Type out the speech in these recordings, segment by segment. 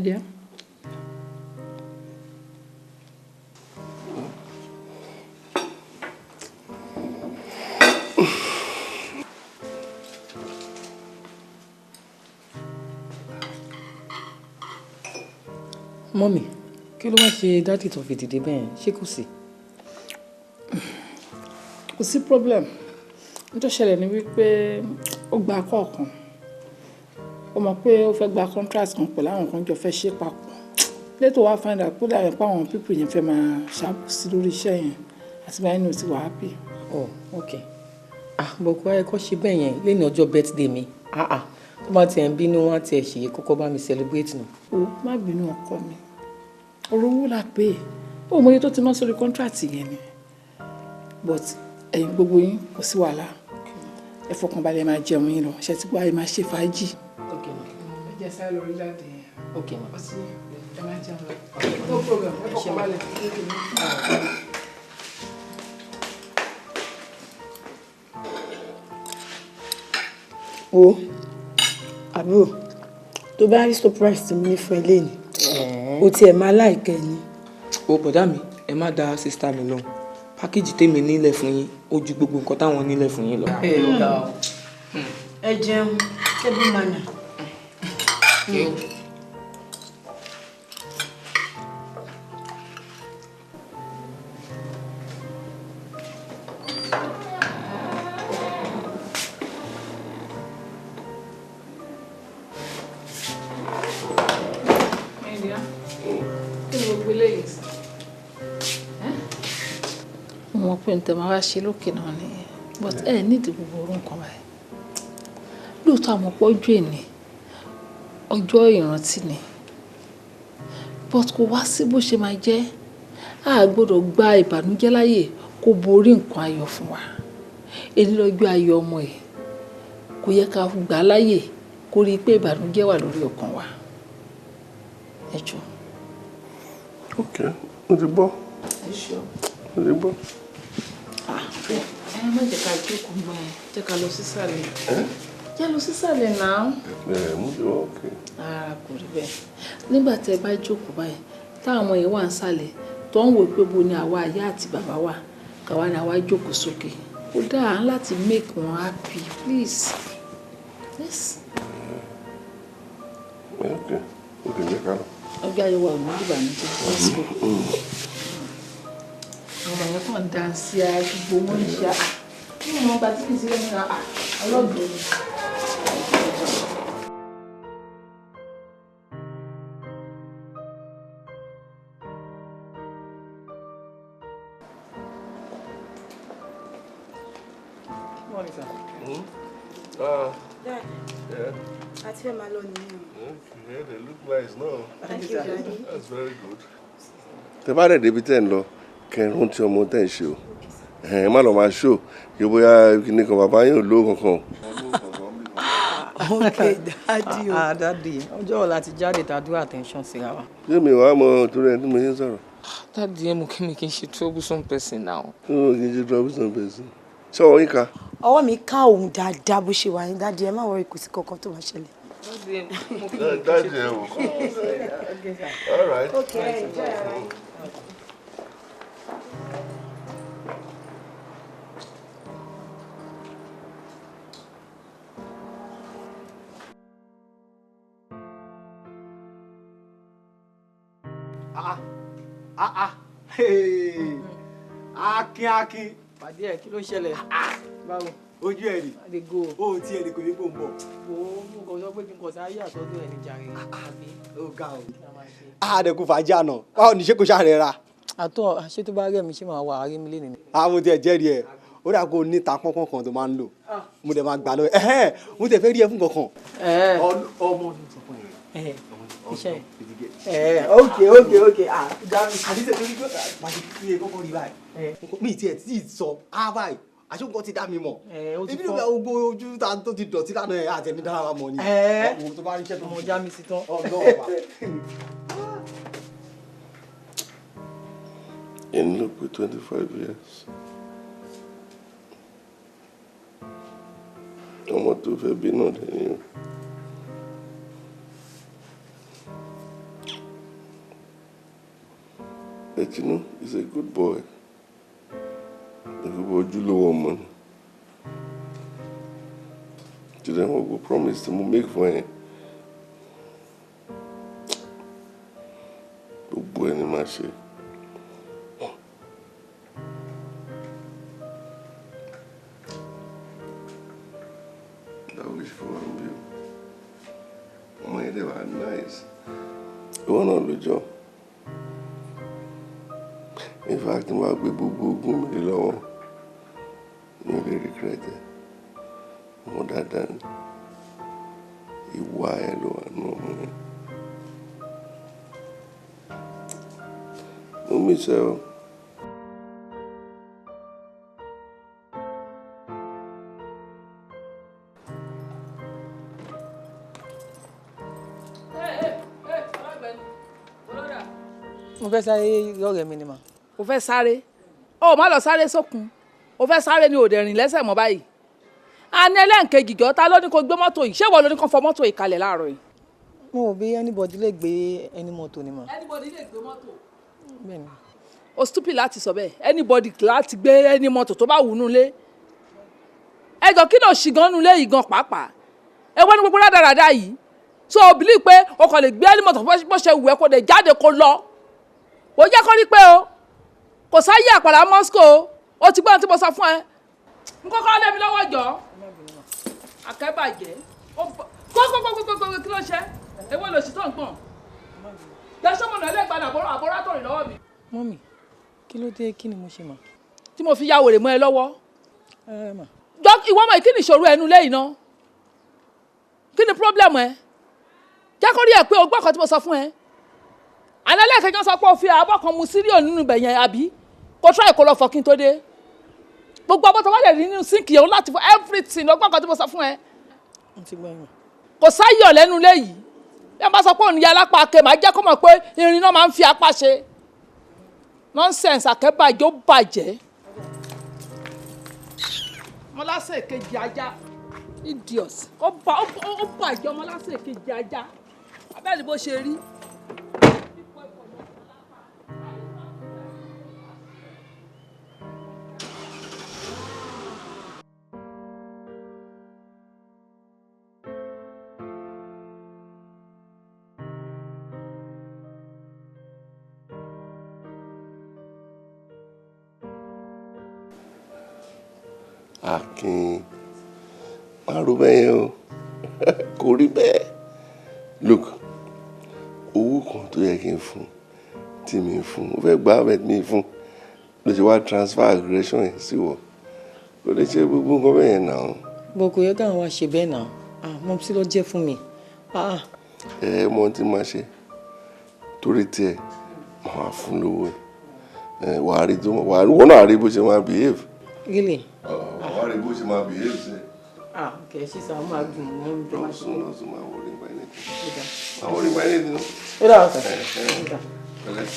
My dear. Mọ́mì, kí ló wá ṣe daddy tó fi dìde bẹ́ẹ̀? Ṣé kò sí? Kò sí problem. N tó ṣẹlẹ̀ ni wípé ó gba kọ̀ọ̀kan. Ó mọ̀ pé ó fẹ́ gba contract kan pẹ̀lú àwọn kan jọ fẹ́ ṣe papọ̀. Later wá find out pé dàbí pé àwọn people yẹn fẹ́ máa ṣàbòsí lórí iṣẹ́ yẹn àti báyìí ní o ti wà happy. Oh, okay. Ah, bọ̀ kó ayẹ kó ṣe bẹ́ẹ̀ yẹn lẹ́nu ọjọ́ birthday mi. Ah ah, tó bá tiẹ̀ ń bínú wọn á tiẹ̀ ṣèyí kọ́kọ́ bá mi celebrate nù. O má bínú ọkọ mi. Ọ̀rọ̀ owó la pé ó mọ iye tó ti ná sórí contract yẹn ni. But ẹ̀yin gbogbo yín kò sí wàhálà. Ẹ fọkànbalẹ̀ máa jẹun yín lọ. Ṣé ti gbọ́ ayé máa ṣe fàájì. Okay ma. Ẹ jẹ́ sáré lórí jáde yẹn. Okay ma. Ọtí ẹ máa jẹun lọ. No problem, ẹ fọkànbalẹ̀. Wo àbúrò, tó bá rí surprise tí mo ní fún ẹ lénìí, o tiẹ̀ máa láìkẹ́ ni. O bọ̀dá mi, ẹ má dá sister mi lóhùn. Package tèmi nílẹ̀ fún yín ó ju gbogbo nǹkan táwọn nílẹ̀ fún yín lọ. Ẹ jẹun, table manner. Mo mọ̀ pé ntẹ̀ máa wá ṣe lókè náà nìyẹn, but ẹ nídìí gbogbo orú nǹkan báyìí. Lóòótọ́ àmọ́ pé ọjọ́ èní, ọjọ́ ìrántí ni, but kò wá sí bó ṣe máa jẹ́. A gbọ́dọ̀ gba ìbànújẹ́ láyè kó borí nǹkan ayọ̀ fún wa. Èní lọ́jọ́ ayọ̀ ọmọ ẹ̀, kò yẹ ká gbà á láyè kó rí i pé ìbànújẹ́ wà lórí ọkàn wa. Ẹ jọ̀ọ́. Ok, mo ti gbọ́. Ẹ ṣọ́. Mo ti gbọ́. Ẹ má jẹ́ ká jókòó mọ́ ẹ, jẹ́ ká lọ sísàlẹ̀. Jẹ́ lọ sísàlẹ̀ náà. Ẹ mú ti wá òkè. Rárá, kò rí bẹ́ẹ̀. Nígbà tí ẹ bá jókòó báyìí, táwọn ọmọ yẹn wà ń sàlẹ̀, tó ń wò pé bo ni àwa ìyá àti bàbá wà, káwa ni àwa jókòó sókè. Ó dáa láti make wọn happy, please. Yes. Ok, ok, jẹ́ ká lọ. Ọjọ́ ayé wa ò ní ìbànújẹ́. Let's go. Àwọn ọmọ yẹn kàn dáńsí gbogbo wọn ń ṣe à. Ní ìwọ̀n gba tí kì í sí lẹ́nu ọlọ́gbọ̀n ni. Morning, sir. Dad, Yeah. a ti fẹ́ máa lọ nìyẹn. Okay, they look nice now. Thank you, Daddy. That's very good. Tẹ bá dẹ̀ débi tẹ́ ń lọ, kẹ́ ẹ rántí ọmọ tẹ́ ń ṣe o. Ẹ má lọ máa ṣó kí bóyá kíní kan bàbá yín ò lówó kankan. Okay, Daddy o. Ah, daddy, ọjọ́ ọ̀la ti jáde tá a dúró attention síra wa. Ṣé mi wàá mọ torí ẹni tí mo ṣe ń sọ̀rọ̀? Daddy, ẹ mọ̀ kí mi kì í ṣe troublesome person now. Ṣé mo kì í ṣe troublesome person? Ṣé ọwọ́ yín ka? Ọwọ́ mi ká òun dáadáa bó ṣe wà ní Daddy, ẹ má worry, kò sí kankan tó máa ṣẹlẹ̀. Daddy, ẹ mọ̀ kí mi kì í ṣe Daddy ẹ wò. All right. Okay, enjoy ara yín. Ah ah ah, hey. Akin akin. Pàdé ẹ̀, kí ló ṣẹlẹ̀? Báwo? Ojú ẹ̀ rí. I dey go. O ò tiẹ̀ lè kò ní kó ń bọ̀. Wo mo kàn sọ pé kí n kàn sáré àtọ́jú ẹ̀ ní jàre. Àbí? Ó ga o. Kí la máa ṣe? Àdẹ̀kùn fàájì àná. Báwo ni ṣé kò ṣàrẹ̀ ra? Àtọ̀ ṣé tó bá rẹ̀ mí ṣé màá wà á rí mi lénìí? Àwọn tiẹ̀ jẹ́rìí ẹ̀. Ó dà kó o ní ta pọ́npọ́n kan tó máa ń lò. Mo dẹ̀ máa gbà lọ. Ẹ̀hẹ́n, mo tẹ̀ fẹ́ rí ẹ fún kankan. Ọmọ mi sọ fún ẹ. Iṣẹ́ Ẹ̀ ok ok ok ah àti ṣe torí pé màá ṣe kí ẹ kọ́kọ́ rí báyìí. Mi ì tiẹ̀ tí ì sọ á báyìí. Àṣé nǹkan ti dá mi mọ̀. Ó ti Ibi fọ́. nígbà gbogbo ojú ta tó ti dọ̀tí lánàá ẹ̀ àti ẹni dára wa mọ̀ ni. Ọmọ tó bá rí iṣẹ́ tó Ọmọ já mi sí tán. Ọlọ́run ọba. Èní ló pé 25 years. Ọmọ tó fẹ́ bí náà dẹ̀ ni o. But you know, he's a good boy. A good boy, ojúlówó ọmọ ni. Today wọ́n go promise tí mo make for ẹ. Gbogbo ẹni máa ṣe. That wish for one bill. Ọmọ yẹn dẹ̀ wá nice. Ìwọ náà ló jọ. In fact, mo máa gbé gbogbo ogún mi lé lọ́wọ́. Mi ò lè regret ẹ̀. Ọmọ dáadáa ni. Ìwà ẹ̀ ló wà nù ọmọ yẹn. Mo miss ẹ o. Mo fẹ́ sáré lọ́rẹ̀ẹ́ mi ni mà. O fẹ́ sáré? O má lọ sáré sókun. O fẹ́ sáré ni òde rìn lẹ́sẹ̀ mọ́ báyìí. A ní ẹlẹ́ǹkejì jọ, ta ló ní kó gbé mọ́tò yìí? Ṣé ìwọ ló ní kó fọ mọ́tò yìí kalẹ̀ láàárọ̀ yìí? Mo ò bí anybody lè gbé ẹni mọ́tò ni mà. Anybody lè gbé mọ́tò? Bẹ́ẹ̀ni. O stupid láti sọ bẹ́ẹ̀. Anybody láti gbé ẹni mọ́tò tó bá wù nú ilé. Ẹ jọ kí ló ṣì gan nú ilé yìí gan pàápàá? Ẹ wọ́n ní gbogbo rádaràda yìí. So o believe pé o kàn lè gbé ẹni mọ́tò bó ṣe wù ẹ́ kó lè jáde kó lọ. Ó jẹ́ kó rí pé o kò sáyé àpàlà Moscow o ti gbọ́n tí mo sọ fún ẹ. N kọ́kọ́ lé mi lọ́wọ́ jọ. Àkẹ́bàjẹ́. Kókókókókókó kí ló ṣe? Èwo lò sí tó ń gbọ̀n? Jẹ́sọ́mọ̀nà ẹlẹ́gbàdàn àbọ̀rọ̀ àtọ̀rìn lọ́wọ́ mi. Mọ́mì, kí ló dé? Kí ni mo ṣe mà? Tí mo fi ya wèrè mọ́ ẹ lọ́wọ́. Ẹ mà. Jọ ìwọ ọmọ yìí kí ni ìṣòro ẹnu lẹ́yìn náà? Kí ni problem ẹ? Jẹ́ kó rí ẹ pé o gbọ́ kan tí mo sọ fún ẹ. Àná lẹ́ẹ̀kejì sọ pé o fi abọ́ kan mu síríò nínú ibẹ̀ yẹn àbí? Kò try kó lọ fọ kí n tó dé. Gbogbo abọ́ tó wá lè rí nínú sínkì yẹn láti fọ everything lọ gbọ́ kan tí mo sọ fún ẹ. Mo ti gbọ́ yín. Kò sáyọ̀ lẹ́nu léyìí. Bí wọ́n bá sọ pé òun ya alápá ake, màá jẹ́ kó mọ̀ pé irin náà máa ń fi apá ṣe. Nonsense àkẹ́bàjẹ́ ó bàjẹ́. Ọmọlásẹ̀ kejì ajá. Idiot. Ó bàjẹ́ ọmọlásẹ̀ kejì ajá. Abẹ́rẹ́ bó ṣe rí. Akin, má ro bẹ́ẹ̀ yẹn o, kò rí bẹ́ẹ̀. Look, owó kan tó yẹ kí n fún, tí mi fún, ó fẹ́ gbà bẹ́ẹ̀ mi fún, ló ṣe wá transfer aggression yẹn sí wọ. Kò lè ṣe gbogbo nǹkan bẹ́ẹ̀ yẹn náà. Bọ̀ kò yẹ káwọn wá ṣe bẹ́ẹ̀ náà. Ah, mọ̀ sí ló jẹ́ fún mi. Ah. Ẹ mọ ohun tí màá ṣe, torí tiẹ̀, màá wá fún lówó ẹ̀. Wàá rí tó, wàá rí, wọ́n náà rí bó ṣe máa behave. Really? Wàá rí bó ṣe máa behave ṣe. Ah, okay, ṣé sọ máa gùn mọ́ mi. Lọ́sùn lọ́sùn máa worry about anything. Máa worry about anything. Ó dà ọ̀sán. Pẹ̀lẹ́.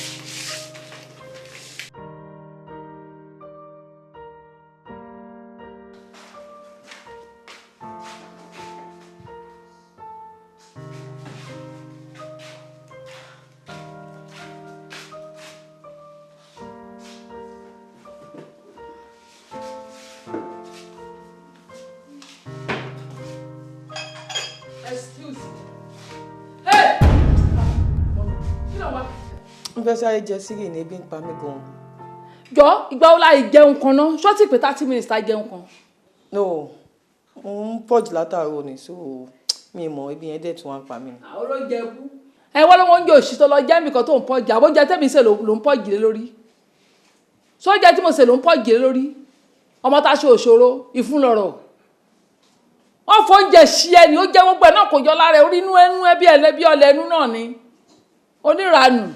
Fẹ́ sáré jẹ sírì ní ebi ń pa mí gan. Jọ ìgbà wo la jẹun kan náà? Ṣọ́ọ̀tì pé 30 minutes ta jẹun kan. No, mo ń pọ̀jù látàárọ̀ ni, so mi mọ̀ ebi yẹn dẹ̀ tún wá ń pa mí. Àwọn olóúnjẹ kú. Ẹ wọ́n ló ń jẹ òṣì tó lọ jẹ́ nìkan tó ń pọ̀jù, àbójẹ tẹ́mi ṣe ló ń pọ̀jù lé lórí. Sóúnjẹ tí mo ṣe ló ń pọ̀jù lé lórí. Ọmọ tá a ṣe òṣòro, ìfúnlọ̀rọ̀. Wọ́n fóúnjẹ ṣí ẹni, ó jẹ́ gbogbo ẹ̀ náà kò yọ lára ẹ̀, orí inú ẹnu ẹbí ẹlẹ́bí ọlẹ̀ ẹnu náà ni. Oníranù.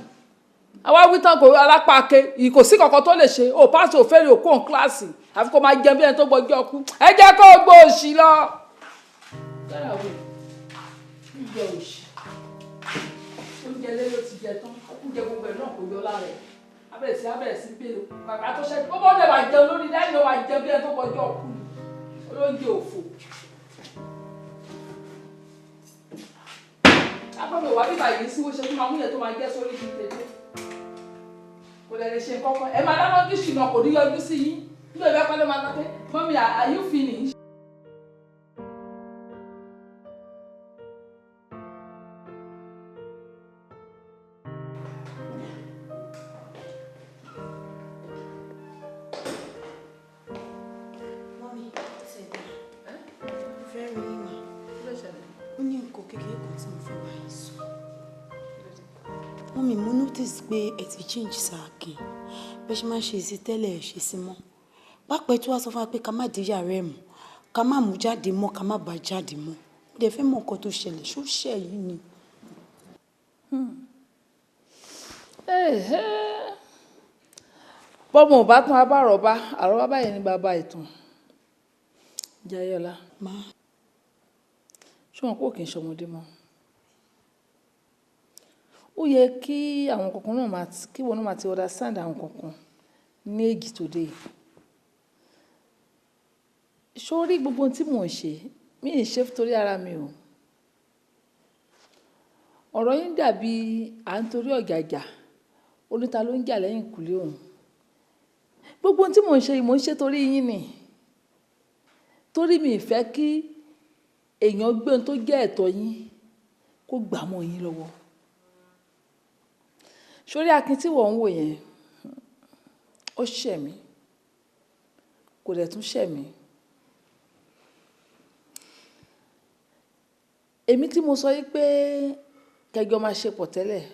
Àwa wí tán kò alápá ake, kò sí kankan tó lè ṣe, ò pàṣẹ òfèrè òkú òun kíláàsì, àfi kó máa jẹun bí ẹni tó gbọ́jọ́ ọkú. Ẹ jẹ́ kó o gbọ́ òṣì lọ. Oúnjẹ òṣì, oúnjẹ lé ló ti jẹ tán, oúnjẹ gbogbo ẹ̀ náà kò yọ lára ẹ̀. Abẹ́rẹ́ sí bèrè, kàkà tó ṣẹ́jú, ó bọ́ lè máa jẹun lórí lẹ́yìn ó máa jẹun bí ẹni tó gbọ́jọ́ ọkú ni, olóúnjẹ òfò. Lápapọ̀ wà bíbá yìí sí wọ́n ṣe fún àwọn oúnjẹ tó máa jẹ́ sórí ti tètè. Kò Lè ṣe kọ́kọ́ ẹ máa dáná díṣì náà kò ní yọjú sí yín nígbà ìbá pálọ̀ máa lọ́kẹ́ mọ́mí, are you finished? Mummy, ṣe dá. Mo fẹ́ rí yín mà. Ó ní nǹkan kékeré kan tí mo fẹ́ bá yín sọ. Mummy, mo notice pé ẹ ti change sáàkì. Bẹ́ ṣe máa ń ṣe sí tẹ́lẹ̀ ẹ̀ ṣe sí mọ́. Pápẹ́ tí wàá sọ fún wa pé ká má dé yàrá ẹ̀ mọ́, ká má mú jáde mọ́, ká má bá jáde mọ́. Mo dẹ̀ fẹ́ mọ nǹkan tó ṣẹlẹ̀, ṣó ṣẹ̀ yín ni? Bọ́mọ ò bá tán abárọ̀bá àrọ́bá báyìí ní bàbá ìtàn. Jayọ̀lá, Ma. ṣé wọn kò kì í ṣọmọdé mọ́? Ó yẹ kí àwọn kankan náà máa kí wọn náà máa ti understand àwọn kankan ní èjì tó dé yìí. Ṣó rí gbogbo ohun tí mò ń ṣe? Mi ì ṣe torí ara mi o. Ọ̀rọ̀ yín dàbí à ń torí ọ̀jàjà oníta ló ń jà lẹ́yìn ìkùlé òun. Gbogbo ohun tí mò ń ṣe yìí, mò ń ṣe torí yín ni. Torí mi ì fẹ́ kí èèyàn gbé ohun tó jẹ́ ẹ̀tọ́ yín kó gbà mọ́ yín lọ́wọ́. Sórí Akin tí wọ́n ń wò yẹn, ó ṣẹ̀ mí, kò dẹ̀ tún ṣẹ̀ mí. Èmi tí mo sọ yí pé kẹjọ máa ṣe pọ̀ tẹ́lẹ̀,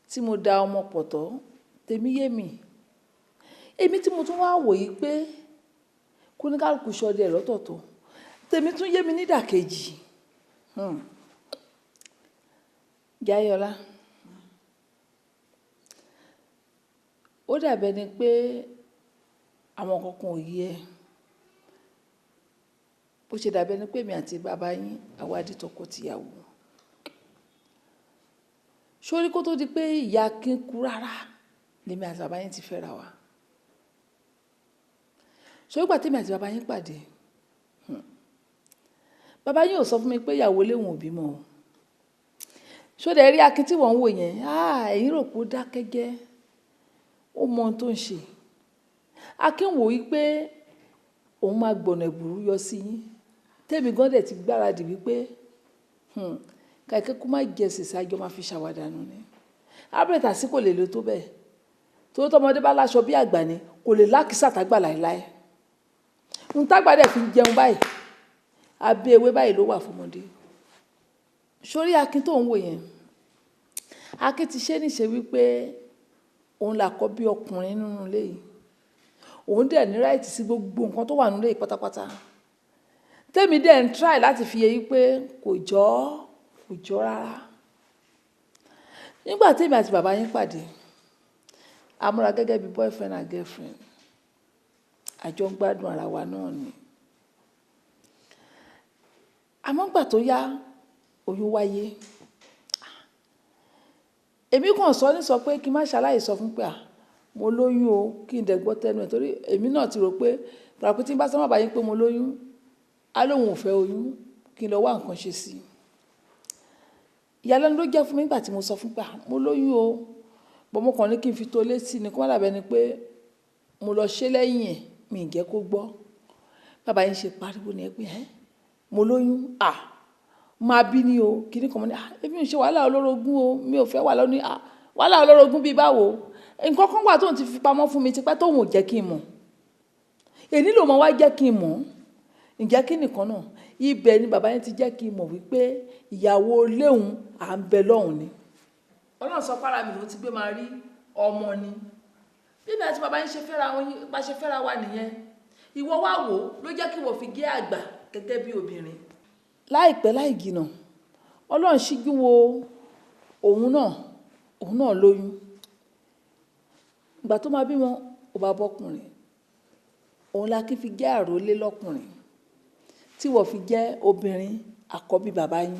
tí mo da ọmọ pọ̀ tọ́, tèmi yé mi. Èmi tí mo tún wá wò yí pé kóníkálukú ṣọdẹ ẹ̀ lọ́tọ̀ọ̀tọ̀, tèmi tún yé mi nídàkejì. Jayọ̀lá, ó dàbí ẹni pé àwọn kankan ò yé ẹ. Bó ṣe dàbí ẹni pé èmi àti bàbá yín àwa di tọkọ-tìyàwó. Sórí kó tó di pé ìyá Akin kú rárá lèmi àti bàbá yín ti fẹ́ra wa. Sórí ìgbà tí èmi àti bàbá yín pàdé, bàbá yín ò sọ fún mi pé ìyàwó léwu ò bímọ o. Ṣó dẹ̀ rí Akin tí wọ́n ń wò yẹn? Ah, ẹ̀yin rò pé ó dákẹ́ jẹ́, ó mọ ohun tó ń ṣe. Akin wò wí pé òun máa gbọ̀nà ẹ̀bùrú yọ sí yín. Tèmi gan dẹ̀ ti gbáradì wípé, kàkẹ́ kó má jẹ sèse àjọ máa fi ṣàwàdà nù ni. Ábẹ̀tà sí kò lè le tó bẹ́ẹ̀. Torí tọmọdé bá láṣọ bí àgbà ni, kò lè lákìsà tágbà láéláé. Ohun tágbà dẹ̀ fi ń jẹun báyìí, abẹ́ ewé báyìí ló wà fún ọmọdé. Sórí Akin tó ń wò yẹn, Akin ti ṣe níṣe wípé òun là kọ́ bí ọkùnrin nínú ilé yìí. Òun dẹ̀ ní right sí gbogbo nǹkan tó wà nínú ilé yìí pátápátá. Tèmi dẹ̀ ń try láti fi yé yí pé kò jọ́, kò jọ́ rárá. Nígbà tí èmi àti bàbá yín pàdé, a múra gẹ́gẹ́ bí boyfriend and girlfriend. A jọ ń gbádùn ara wa náà ni. Àmọ́ ìgbà tó yá, oyún wáyé. Èmi kàn sọ ní sọ pé kí n má ṣaláì sọ fún pé à, mo lóyún o, kí n dẹ̀ gbọ́ tẹnu ẹ̀ torí èmi náà ti rò pé tàbí tí n bá sọ bàbá yín pé mo lóyún, á lóun ò fẹ́ oyún, kí n lọ wá nǹkan ṣe sí i. Ìyàlẹ́nu ló jẹ́ fún mi nígbà tí mo sọ fún pé à, mo lóyún o, but mo kàn ní kí n fi tó létí ni kó má dàbí ẹni pé mo lọ ṣe lẹ́yìn ẹ̀, mi ì jẹ́ kó gbọ́. Bàbá yín ṣe pariwo ní ẹ pé ẹ́, mo lóyún, à, máa bí ní o, kí ni kan mo ní, à, èmi ò ṣe wàhálà olórogún o, mi ò fẹ́ wàhálà ó ní, à, wàhálà olórogún bí báwo? Nǹkan kan wà tóun ti fi pamọ́ fún mi tipẹ́ tóun ò jẹ́ kí n mọ̀. Èní ló mọ wá jẹ́ kí n mọ̀. Ǹjẹ́ kí nìkan náà? Ibẹ̀ ni bàbá yín ti jẹ́ kí n mọ̀ wípé ìyàwó léhùn à ń bẹ lọ́hùn ni. Ọlọ́run sọ pé ara mi ló ti gbé máa rí ọmọ ni. Bí èmi àti bàbá yín ṣe fẹ́ra wọn, bá ṣe fẹ́ra wa nìyẹn. Ìwọ wá wò ló jẹ́ kí ìwọ fi gé àgbà gẹ́gẹ́ bí obìnrin. Láìpẹ́ láì jìnnà, Ọlọ́run ṣíjú wo òun náà, òun náà lóyún. Ìgbà tó máa bímọ, ó bá bọ́kùnrin. Òun la kí fi jẹ́ àrólé lọ́kùnrin, tí ìwọ fi jẹ́ obìnrin àkọ́bí bàbá yín.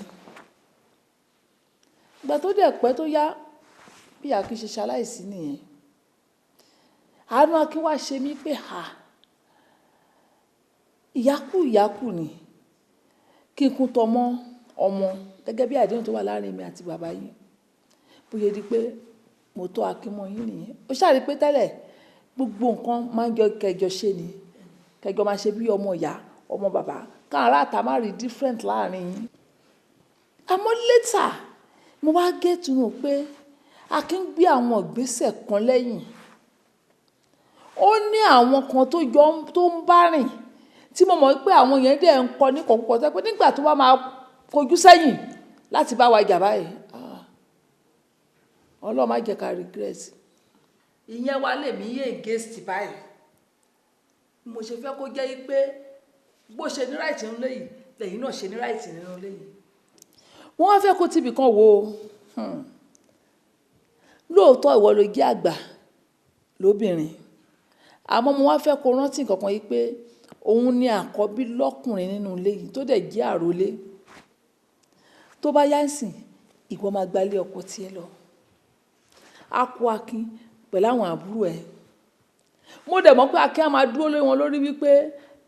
Ìgbà tó dẹ̀ pẹ́ tó yá, bí Akin ṣe ṣaláìsí nìyẹn. Àánú Akin wá ṣe mí pé à, ìyákú ìyákú ni. Kí n kún tọmọ ọmọ gẹ́gẹ́ bí àdéhùn tó wà láàrin èmi àti bàbá yín. Bó ṣe di pé Mo tó akínmọ́ yín nìyẹn. Ó ṣàrí pé tẹ́lẹ̀ gbogbo nǹkan máa ń jọ kẹjọ ṣe ni, kẹjọ máa ṣe bí ọmọ ìyá ọmọ bàbá, káwọn aráàta má rí different láàrin yín. Àmọ́ later mo wá get to know pé Akin gbé àwọn ìgbésẹ̀ kan lẹ́yìn. Ó ní àwọn kan tó jọ tó ń bá rìn tí mo mọ̀ pé àwọn yẹn dẹ̀ ń kọ ní kọ̀kọ̀ tó pé nígbà tó bá máa kojú sẹ́yìn láti bá wa jà báyìí, Ọlọ́run má jẹ́ ká regret. Ìyẹn wá lèmi yé against báyìí. Mo ṣe fẹ́ kó jẹ́ pé bó ṣe ní right nínú ilé yìí lẹ́yìn náà ṣe ní right nínú ilé yìí. Wọ́n wá fẹ́ kó tibì kan wò ó. Lóòótọ́ ìwọ ló jẹ́ àgbà lóbìnrin, àmọ́ mo wá fẹ́ kó rántí nǹkan kan yìí pé òun ni àkọ́bí lọ́kùnrin nínú ilé yìí tó dẹ̀ jẹ́ àrólé. Tó bá yá ìsìn, ìwọ máa gbalé ọkọ tiẹ̀ lọ. Á kó Akin pẹ̀lú àwọn àbúrò ẹ̀. Mo dẹ̀ mọ̀ pé Akin á máa dúró lé wọn lórí wípé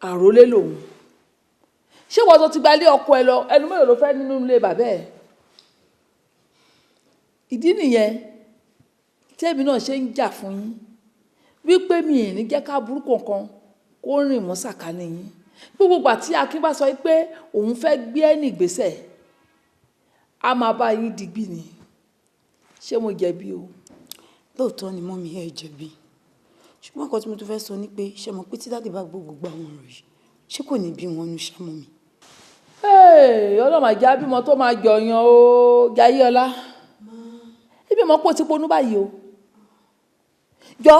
àrólé lòun. Ṣé ìwọ tó ti gbalé ọkọ ẹ lọ, ẹnu mélòó ló fẹ́ nínú ilé bàbá ẹ̀? Ìdí nìyẹn tí èmi náà ṣe ń jà fún yín wípé mi ì ní jẹ́ ká burú kankan kó rìn mọ́ sàkání yín. Gbogbo ìgbà tí Akin bá sọ pé òun fẹ́ gbé ẹni ìgbésẹ̀, a máa bá yín digbí ni. Ṣé mo jẹ̀bi o? Lóòótọ́ ni mummy, ẹ jẹ̀bi. Ṣùgbọ́n nǹkan tí mo tún fẹ́ sọ ni pé ṣé mọ̀ pé tí daddy bá gbọ́ gbogbo àwọn ọ̀rọ̀ yìí, ṣé kò ní bí wọn nú ṣá mummy? Ọlọ́run máa jẹ́ abímọ tó máa jọyàn o, Jayéọlá. Ibi mọ̀ pé o ti ponú báyìí o. Jọ,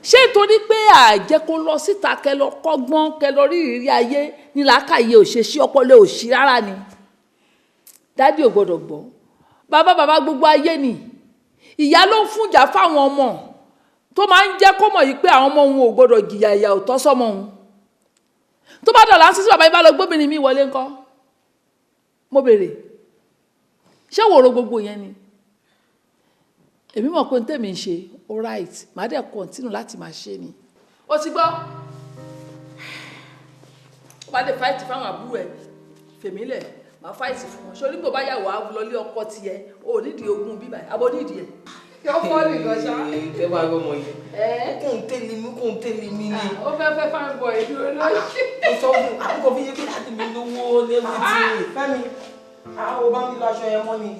ṣé nítorí pé àjẹ́ kó lọ síta kẹ lọ kọ́gbọ́n kẹ lọ rí ìrírí ayé ní làákàyè ò ṣe sí ọpọlọ ò sí rárá ni? Daddy ò gbọdọ̀ gbọ́. Bàbá bàbá gbogbo ayé ni. Ìyá ló ń fúnjà fáwọn ọmọ tó máa ń jẹ́ kó mọ̀ yìí pé àwọn ọmọ òun ò gbọdọ̀ jìyà ìyà ò tọ́ sọ́mọ òun. Tó bá dọ̀là ń sísí bàbá yìí bá lọ gbóbìnrin mi wọlé ńkọ́? Mo béèrè. Ṣé wòro gbogbo yẹn ni? Èmi mọ̀ pé tèmi ń ṣe all right, màá dẹ̀ continue láti máa ṣe ni. O ti gbọ́? Ó bá lè fight fáwọn àbúrò ẹ̀, fèmí lẹ̀, màá fight fún wọn. Ṣé onígbò bá yàwó á lọ lé ọkọ tiẹ̀, o ò nídìí ogun bíbà, àbò nídìí ẹ̀. Yọ fọ́ nìkan ṣá. Tẹ́ bá gbọ́ ọmọ yẹn. Kò ń tẹ̀lé mi, kò ń tẹ̀lé mi ni. Ó fẹ́ fẹ́ fine boy dúró lórí. Mo sọ fún àkókò fi yé pé láti mi lówó lẹ́wọ́ tí. Fẹ́mi, àwọn bá mi lọ aṣọ yẹn mọ́ ni.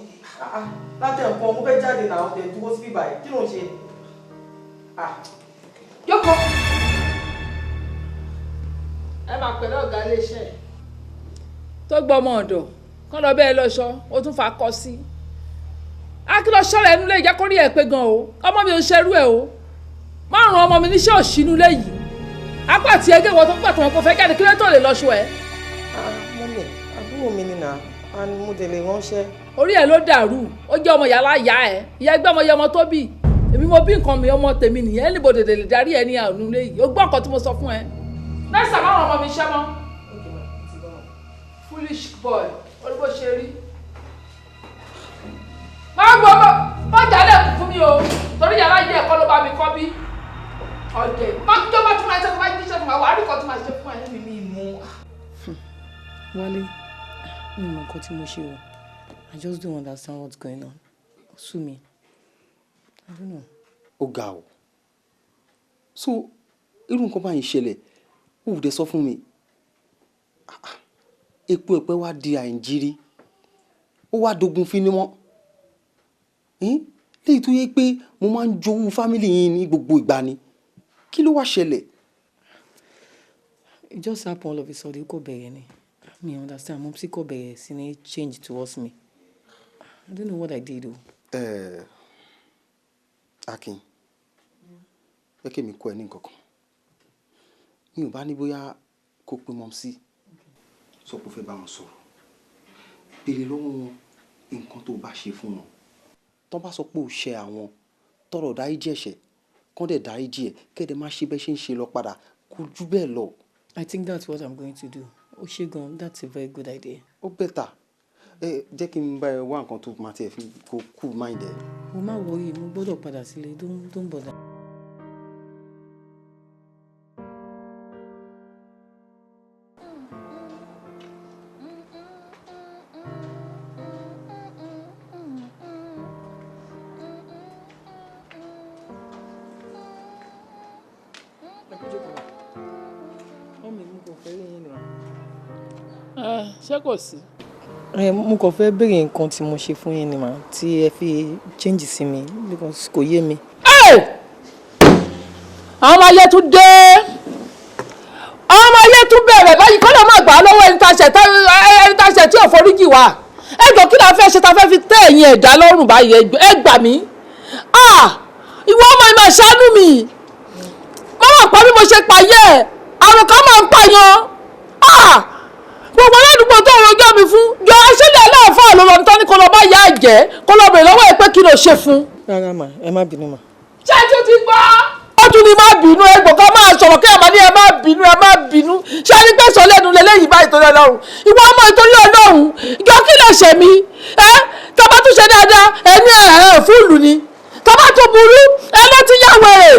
Látẹ̀ nǹkan, mo fẹ́ jáde náà, ọ̀dẹ̀ dúró sí bíbá yìí. Kí ló ń ṣe? Jókòó. Ẹ máa pẹ̀lú ọ̀gá iléeṣẹ́ tó gbọ́ ọmọ ọ̀dọ̀ kán lọ bẹ́ẹ̀ lọ́ṣọ́, ó tún fa kọ sí. Akílọ̀ ṣọ́ra ẹnu lè jẹ́ kó rí ẹ pé gan o, ọmọ mi ò ń ṣerú ẹ o. Márùn ọmọ mi níṣẹ́ òṣìnú léyìí. Apá àti ẹgẹ́ ìwọ tó gbà tó wọn kò fẹ́ jáde kí ló tó lè lọ́ṣọ ẹ. Mummy, àbúrò mi ni nà, and mo dẹ̀ lè ránṣẹ́. Orí ẹ ló dàrú, ó jẹ́ ọmọ yàrá ìyá ẹ, ìyá ẹgbẹ́ ọmọ yẹn ọmọ tó bí. Èmi mo bí nǹkan mi, ọmọ tèmi nìyẹn, ẹnìbò dèdè lè darí ẹ ní àrùn léyìí. O gbọ́ nǹkan tí mo sọ fún ẹ. Nẹ́sà márùn ọmọ mi ṣẹ́ mọ́. Foolish boy, orí bó ṣe rí. Má gbọ́ má jálẹ̀ kù fún mi o, torí yàrá yẹ ẹ̀kọ́ ló bá mi kọ́ bí. Ọ̀dẹ̀, má tó bá tún máa ṣe fún mi, jíṣẹ́ fún mi, wàá rí nǹkan tí màá ṣe fún ẹ. Mi mú. Wálé, mi mọ nǹkan tí mo ṣe o. I just don't understand what's going on. Ó sú mi. I don't know. Ó ga o. So irú nǹkan báyìí ṣẹlẹ̀, ó dẹ̀ sọ fún mi. Epo ẹ̀pẹ́ wá di àìjírí, ó wá dogun fínímọ́. Léyìí tó yẹ pé mo máa ń jowú family yín ní gbogbo ìgbà ni. Kí ló wá ṣẹlẹ̀? It just happen all of a sudden, ó kò bẹ̀rẹ̀ ni. Mi understand, mo sì kò bẹ̀rẹ̀ sí ní change towards me. I don't know what I did o. Akin, jẹ́ kí èmi kọ́ ẹ ní nǹkan kan. Mi ò bá ní bóyá kó pe mumsy, sọ pé ó fẹ́ bá wọn sọ̀rọ̀. Béèrè lọ́wọ́ wọn nǹkan tó bá ṣe fún wọn. Tọ́ bá sọ pé ó ṣe àwọn, tọrọ dáríjì ẹ̀ṣẹ̀, kán dẹ̀ dáríjì ẹ̀, kẹ́ dẹ̀ má ṣe bẹ́ẹ̀ ṣe ń ṣe lọ padà, kò ju bẹ́ẹ̀ lọ. I think that's what I'm going to do. Ó ṣé gan, that's a very good idea. Ó better. Ẹ jẹ́ kí n bá ẹ wá nǹkan tó máa tiẹ̀ fi kó cool mind ẹ. Mo má worry, mo gbọ́dọ̀ padà sílé, don't bother. Ṣé kò sí. Mo kàn fẹ́ béèrè nǹkan tí mo ṣe fún yín ni mà, tí ẹ fi change sí mi, because kò yé mi. Àwọn ọmọ ayé tún dé, àwọn ọmọ ayé tún bẹ̀rẹ̀ báyìí. Kọ́ ló máa gbà á lọ́wọ́ ẹni tá a ṣẹ̀ tí ò foríjì wá. Ẹ jọ, kí la fẹ́ ṣe ta fẹ́ fi tẹ́ ẹ̀yin ẹ̀dá lọ́rùn báyìí? Ẹ gbà mí. Ìwọ ọmọ ìmọ̀ ṣàánú mi, mọ́wọ́ pa bí mo ṣe pààyẹ́ ẹ̀, àrùn kan máa ń pààyàn. Gbogbo aládùúgbò tó ń rojọ́ mi fún jọ, aṣẹ́lẹ̀ aláàfáà ló lọ ní kó lọ bá yá ẹ̀jẹ̀, kó lọ bèrè lọ́wọ́ ẹ pé kí ló ṣe fún. Rárá mà, ẹ má bínú mà. Ṣé ẹ tún ti gbọ́? Ó tún ní má bínú. Ẹgbọ̀n kan máa sọ̀rọ̀ kí ẹ máa ní ẹ má bínú, ẹ má bínú. Ṣé ẹni pé sọ lẹ́nu lélẹ́yìí báyìí? Torí Ọlọ́run, ìwọ ọmọ, ìtorí Ọlọ́run, jọ, kí lè ṣe mí? Ẹ tọ́ba tún ṣe dáadáa, ẹ ní ẹ fúlù ni. Tọ́ba tún burú, ẹ ló ti yá wèrè.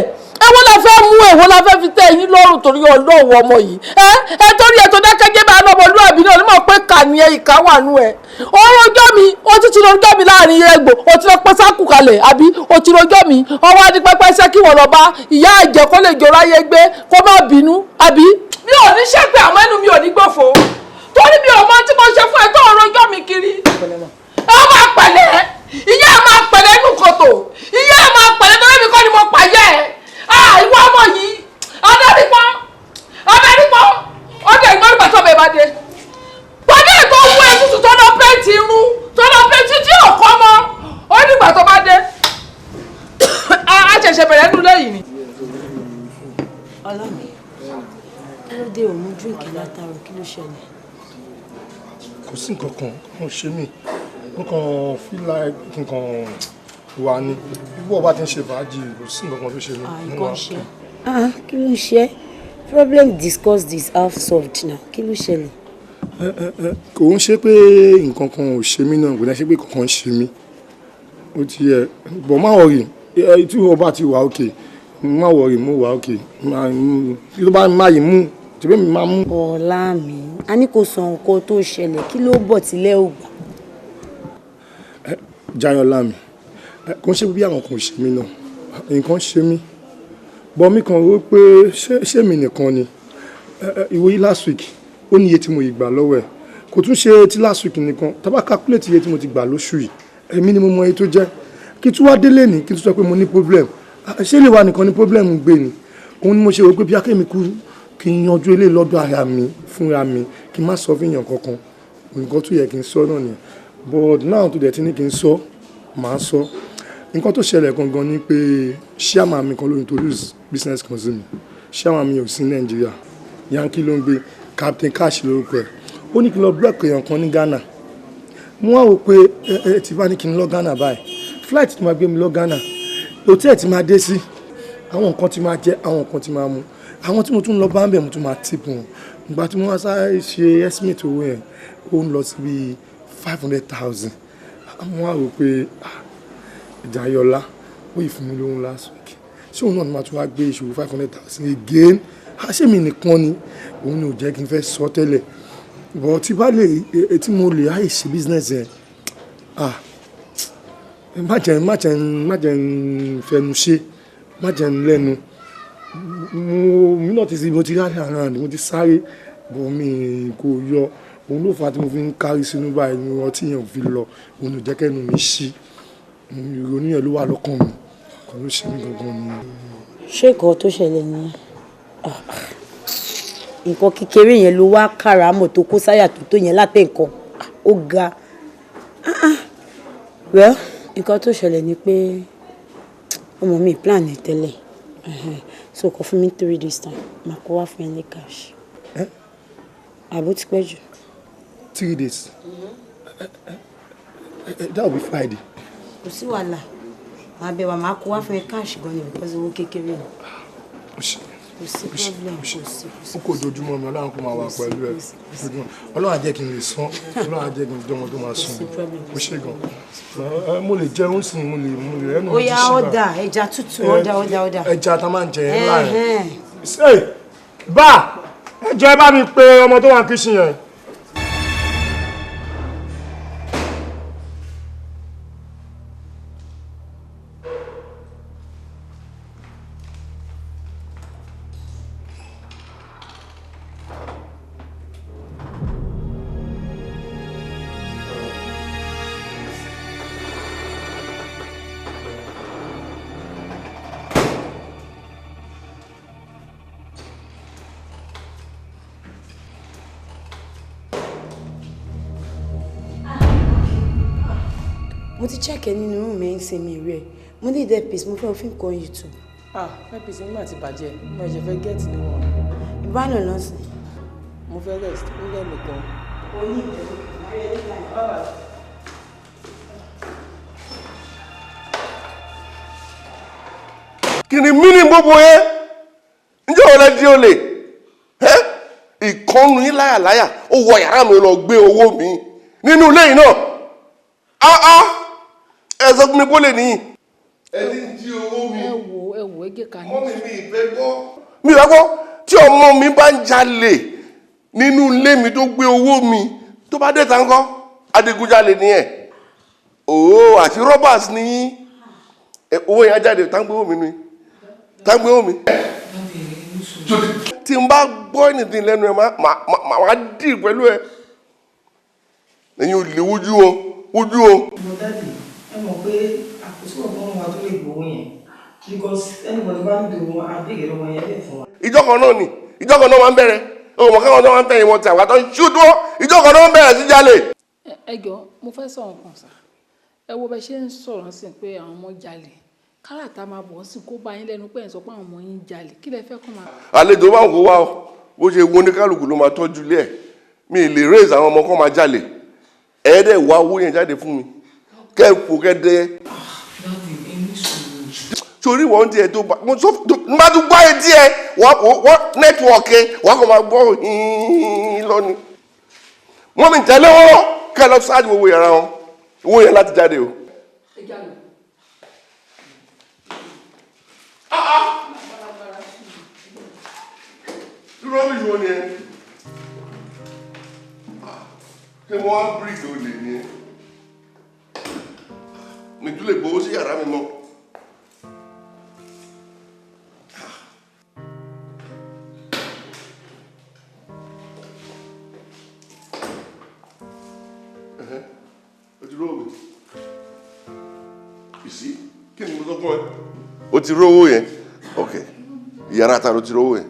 Èwo la fẹ́ mú? Èwo la fẹ́ fi tẹ́ ẹ̀yin lọ́rùn? Torí Ọlọ́run, ọmọ yìí, ẹ ẹ torí ẹ tó dákẹ́jẹ́ bá lọ́mọlúwàbí náà onímọ̀ pé kà ní ẹ, ìka wà nú ẹ. Òun rojọ́ mi, ó ti ti rojọ́ mi láàrin ẹgbò, ó ti lọ pẹ́ sákù kalẹ̀, àbí ó ti rojọ́ mi? Ọwọ́ adi pẹ́pẹ́ ṣẹ́ kí wọ́n lọ bá ìyá àjẹ́ kó lè jọ ráyé gbé, kó má bínú, àbí. Mi ò ní ṣẹ́pẹ́, àwọn ẹnu mi ò ní gbòfo, torí mi ò mọ tí mo ṣe fún ẹ tó ń rojọ́ mi kiri. Ẹ máa pẹ̀lẹ́, ìyá ẹ máa pẹ̀lẹ́ inú kòtò, ìyá ẹ máa pẹ̀lẹ́, torí mi kọ́ ni mo pààyẹ́ ẹ. Ìwọ ọmọ yìí, ọdẹ́rìpọ̀, ọdẹ́rìpọ̀, ọdẹ ìgbọ́n nígbà tó bẹ̀ bá dé pàdé tó wú ẹ tútù, tó lọ pẹ́ǹtì irun, tó lọ pẹ́ǹtì tí ò kọ́ mọ́. Ó nígbà tó bá dé, a ṣẹ̀ṣẹ̀ bẹ̀rẹ̀ nínú lẹ́yìn ni. Ọlọ́mi, kí ló dé? Òun drink látàrọ, kí ló ṣẹlẹ̀? Kò sí nǹkan kan kò ṣe mí. Mo kàn feel like nǹkan wà ní bí wọ́n bá ti ń ṣe fàájì. Kò sí nǹkan kan tó ṣe mí. Nǹkan ṣe. Kí ló ń ṣe? Problem discussed is half solved now. Kí ló ṣẹlẹ̀? Kò ń ṣe pé nǹkan kan ò ṣe mí náà, kò ní ṣe pé nǹkan kan ṣe mí. Ó ti yẹ bọ̀, má worry. Tí wọ́n bá ti wà òkè, má worry, mo wà òkè. Kí ló bá má yìí mú tìbí mi máa mú. Ọlá mi, a ní kò sọ nǹkan tó ṣẹlẹ̀. Kí ló bọ̀ tílẹ̀ ò gbà? Jayọ̀lá mi, kò ń ṣe bí àwọn kan ò ṣe mí náà, nǹkan ṣe mí bọ́. Mi kàn rò pé ṣé mi nìkan ni? Ìwòyí last week, ó ní iye tí mo yìí gbà lọ́wọ́ ẹ̀. Kò tún ṣe ti last week nìkan. Tá bá calculate iye tí mo ti gbà lóṣù yìí, èmi ni mo mọ iye tó jẹ́. Kí tún wá délé ní kí tún sọ pé mo ní problem, ṣé lè wà nìkan ní problem gbé ni? Òun ni mo ṣe rò pé bí akémi kú, kí n yanjú eléyìí lọ́dọ̀ ara mi fúnra mi, kí n má sọ fún èèyàn kankan. Nǹkan tó yẹ kí n sọ náà nìyẹn, but now tó dẹ̀ ti ní kí n sọ, màá sọ. Nǹkan tó ṣẹlẹ̀ gangan ni pé chairman mi kan ló introduce business kan sí mi. Chairman mi ò sí Nàìjíríà, Yankee ló ń gbé, Captain Cash lórúkọ ẹ̀. Ó ní kí n lọ block èèyàn kan ní Ghana. Mo wá wò pé ẹ ti bá ní kí n lọ Ghana báyìí, flight tí máa gbé mi lọ Ghana, hotel tí máa dé sí, àwọn nǹkan tí máa jẹ, àwọn nǹkan tí máa mu, àwọn tí mo tún lọ bá ń bẹ̀, mo tún máa tip wọn. Ìgbà tí mo wá sáré ṣe estimate owó yẹn, ó ń lọ sí bíi 500,000. Mo wá rò pé Jayọ̀lá ó yìí fún mi lóhun last week, ṣé òun náà ni màá tún wá gbé ìṣòro 500,000 again? Ṣé mi nìkan ni? Òun ni ò jẹ́ kí n fẹ́ sọ tẹ́lẹ̀, but tí bá lè tí mo lè ráyè ṣe business yẹn, ah, má jẹ́ n fẹnu ṣe, má jẹ́ n lẹ́nu. Mo mi náà ti mo ti rally around, mo ti sáré bọ̀, mi kò yọ. Òun ló fà á tí mo fi ń kárí sínú báyìí ní ọtí yẹn ò fi lọ. Òun ò jẹ́ kẹ́nu mi ṣí. Ìrònú yẹn ló wà lọ́kàn mi, kò ló ṣe mí gangan ni. Ṣé nǹkan tó ṣẹlẹ̀ nìyẹn? Nǹkan kékeré yẹn ló wá kàràmọ̀ tó kó sáyà tó tó yẹn látẹ̀ nǹkan ó ga. Well, nǹkan tó ṣẹlẹ̀ ni pé ọmọ mi plan ẹ̀ tẹ́lẹ̀, so kò fún mi 3 days time, màá kó wá fún ẹ ní cash. Àbó ti pẹ́ jù? 3 days, that will be Friday. Kò sí wàhálà, màá bẹ̀ wá, màá kó wá fún ẹ cash gan ni, because owó kékeré ni. Ó ṣe. Kò sí problem, kò sí, kò sí. Ó kò dojúmọ́ mi. Ọlọ́run kò máa wà pẹ̀lú ẹ. Ọlọ́run á jẹ́ kí n lè san, Ọlọ́run á jẹ́ kí n dánwò tó máa san. Ó ṣe gan. Mo lè jẹun sí i, mo lè ẹnu Ó mi ti yá. ṣí. Ọ̀dà ẹja tútù, ọ̀dà, ọ̀dà, ọ̀dà. Ẹja tá máa ń jẹ ńlá yẹn. Ṣé bá ẹ jọ, ẹ bá mi pe ọmọ tó wà ní kitchen yẹn. Mo ti check ẹ nínú room ẹ̀ ń sinmi rẹ̀. Mo ní ìdẹ́ peace, mo fẹ́ òfin kan YouTube. Ah, earpiece nígbà tí bàjẹ́, mo ẹ̀jẹ̀ fẹ́ get ní wọn. Ìbálò lọ sí. Mo fẹ́ rest, ó rẹ̀ mí gan. O ní ìbẹ̀rù. Kí ni mí ní gbogbo yẹn? Ǹjẹ́ òun lẹ di olè? Ẹ́ ìkànnù yín láyàláyà, ó wọ yàrá mi lọ gbé owó mi nínú ilé yìí náà. Áá ẹ sọ fún mi kó lè níyì. Ẹ ti ń jí owó mi. Ẹ wo, ẹ wo, ẹ jẹ́ ká ní. Mọ́mì mi ìfẹ́ gbọ́. Mi ìfẹ́ gbọ́ tí ọmọ mi bá ń jalè nínú ilé mi tó gbé owó mi tó bá dé ta ńkọ́, adigunjalè ni ẹ̀. Òó àti robbers ni yín. Owó yẹn á jáde, tá ń gbé owó mi ni. Tá ń gbé owó mi. Tí n bá gbọ́ anything lẹ́nu ẹ̀, máa dì pẹ̀lú ẹ. Ẹ̀yin ò lè wojú o, wojú o. Mo daddy, ẹ mọ̀ pé àkóso ọ̀gbọ́n wa tó lè gbowó yẹn because anybody bá ń dòwò á béèrè lọ́wọ́ yẹn lè fún wa. Ìjọ kan náà ni, ìjọ kan náà máa ń bẹ̀rẹ̀. Òmò káwọn náà máa ń tẹ̀yìn wọn tí àwọn àtọ́ ń ṣú dúró. Ìjọ kan náà ń bẹ̀rẹ̀ sí jalè. Ẹ jọ̀ọ́, mo fẹ́ sọ̀rọ̀ kan sà. Ẹ wo bẹ ṣe ń sọ̀rọ̀ sí pé àwọn ọmọ jalè. Káràtà máa bọ̀ sí kó bá yín lẹ́nu pé ẹ̀ ń sọ pé àwọn ọmọ yín jalè. Kí lẹ fẹ́ kọ́ máa. Àlejò bá ń kó wá o, bó ṣe wo oníkálukú ló máa tọ́jú ilé ẹ̀. Mi ì lè raise àwọn ọmọ kan máa jalè. Ẹ̀ẹ́dẹ̀ wá owó yẹn jáde fún mi. Kẹ́ ẹ fò kẹ́ dẹ́. Daddy, ẹ ní sùúrù. Torí wọ́n tiẹ̀ tó bá mo sọ n bá tún gbọ́ etí ẹ wọ́n nẹ́tíwọ̀kì wọ́n kò máa gbọ́ hín lọ́ni. Wọ́n mi tẹ̀lé wọn kẹ́ ẹ lọ ṣáàjì owó yàrá wọn, owó yẹn láti jáde o. Ẹ jalè. Rubbish wo ni ẹ? Ṣé mo wá bíríìgì olè ni ẹ? Mi tún lè gbowó sí yàrá mi mọ́. O ti rówó mi. Ìsí, kí ni mo sọ fún ẹ? O ti rówó yẹn? Ok. Yàrá ta ló ti rówó yẹn?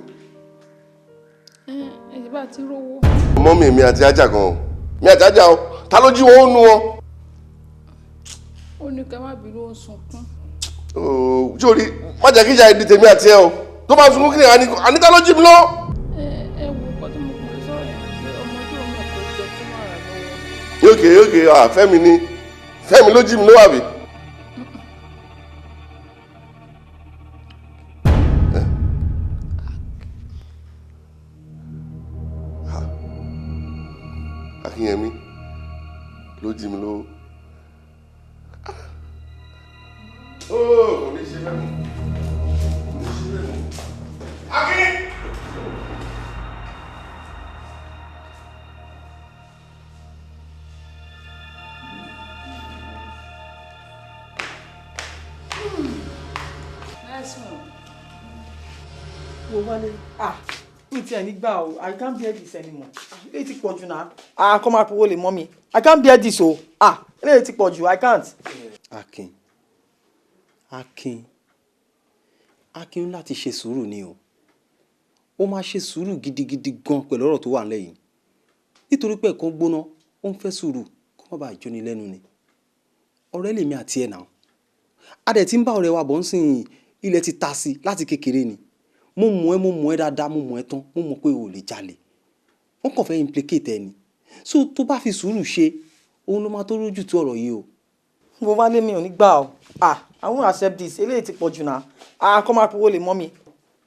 Ẹ bá ti rówó. Mọ́mì mi àti ajá gan o. Mi àti ajá o. Ta ló jí wọn ó nu wọn? Ó ní ká má bínú, ó ń sunkún. Ooo, sórí, má jẹ́ kí ìjà ìdí tèmi àti ẹ o. Tó bá sunkún kí ni àní ta ló jí mi lọ? Ẹ wo nǹkan tí mo kàn sọ̀rọ̀ yẹn pé ọmọ tí òun náà kò jẹ kó má rà lọ́wọ́. Ok ok, ah Fẹ́mi ni. Fẹ́mi ló jí mi lọ́wọ́ àbí? Akínyẹmí ló jí mi lówó. Ó kò ní ṣe fẹ́ mi. Kò ní ṣe fẹ́ mi. Akin! Nice one. Wo wálé, ah, mi ti ẹ̀ nígbà o, I can't bear this anymore. Eléyìí ti pọ̀ jù náà. Ah, kọ́ máa powó lè mọ́ mi. I can't bear this o. Ah, eléyìí ti pọ̀ jù, I can't. Akin, Akin, Akin láti ṣe sùúrù ni o. Ó máa ṣe sùúrù gidigidi gan pẹ̀lú ọ̀rọ̀ tó wà nílẹ̀ yìí. Nítorí pé ẹ̀kọ́ gbóná, ó ń fẹ́ sùúrù kó má bàa jóni lẹ́nu ni. Ọ̀rẹ́ lèmi àti ẹ̀ náà. A dẹ̀ ti ń bá ọ̀rẹ́ wa bọ̀ ń sìn, ilẹ̀ ti ta sí láti kékeré ni. Mo mọ̀ ẹ́, mo mọ̀ ẹ́ dáadáa, mo mọ̀ ẹ́ tán, mo mọ̀ pé o ò lè jalè. Wọ́n kàn fẹ́ implicate ẹ ni. So tó bá fi sùúrù ṣe, òun ló máa tó rójú tú ọ̀rọ̀ yìí o. Wo wálé, mi ò ní gbà o. Ah, I won't accept this. Eléyìí ti pọ̀ jù náà. Ah, kọ́ máa powó lè mọ́ mi.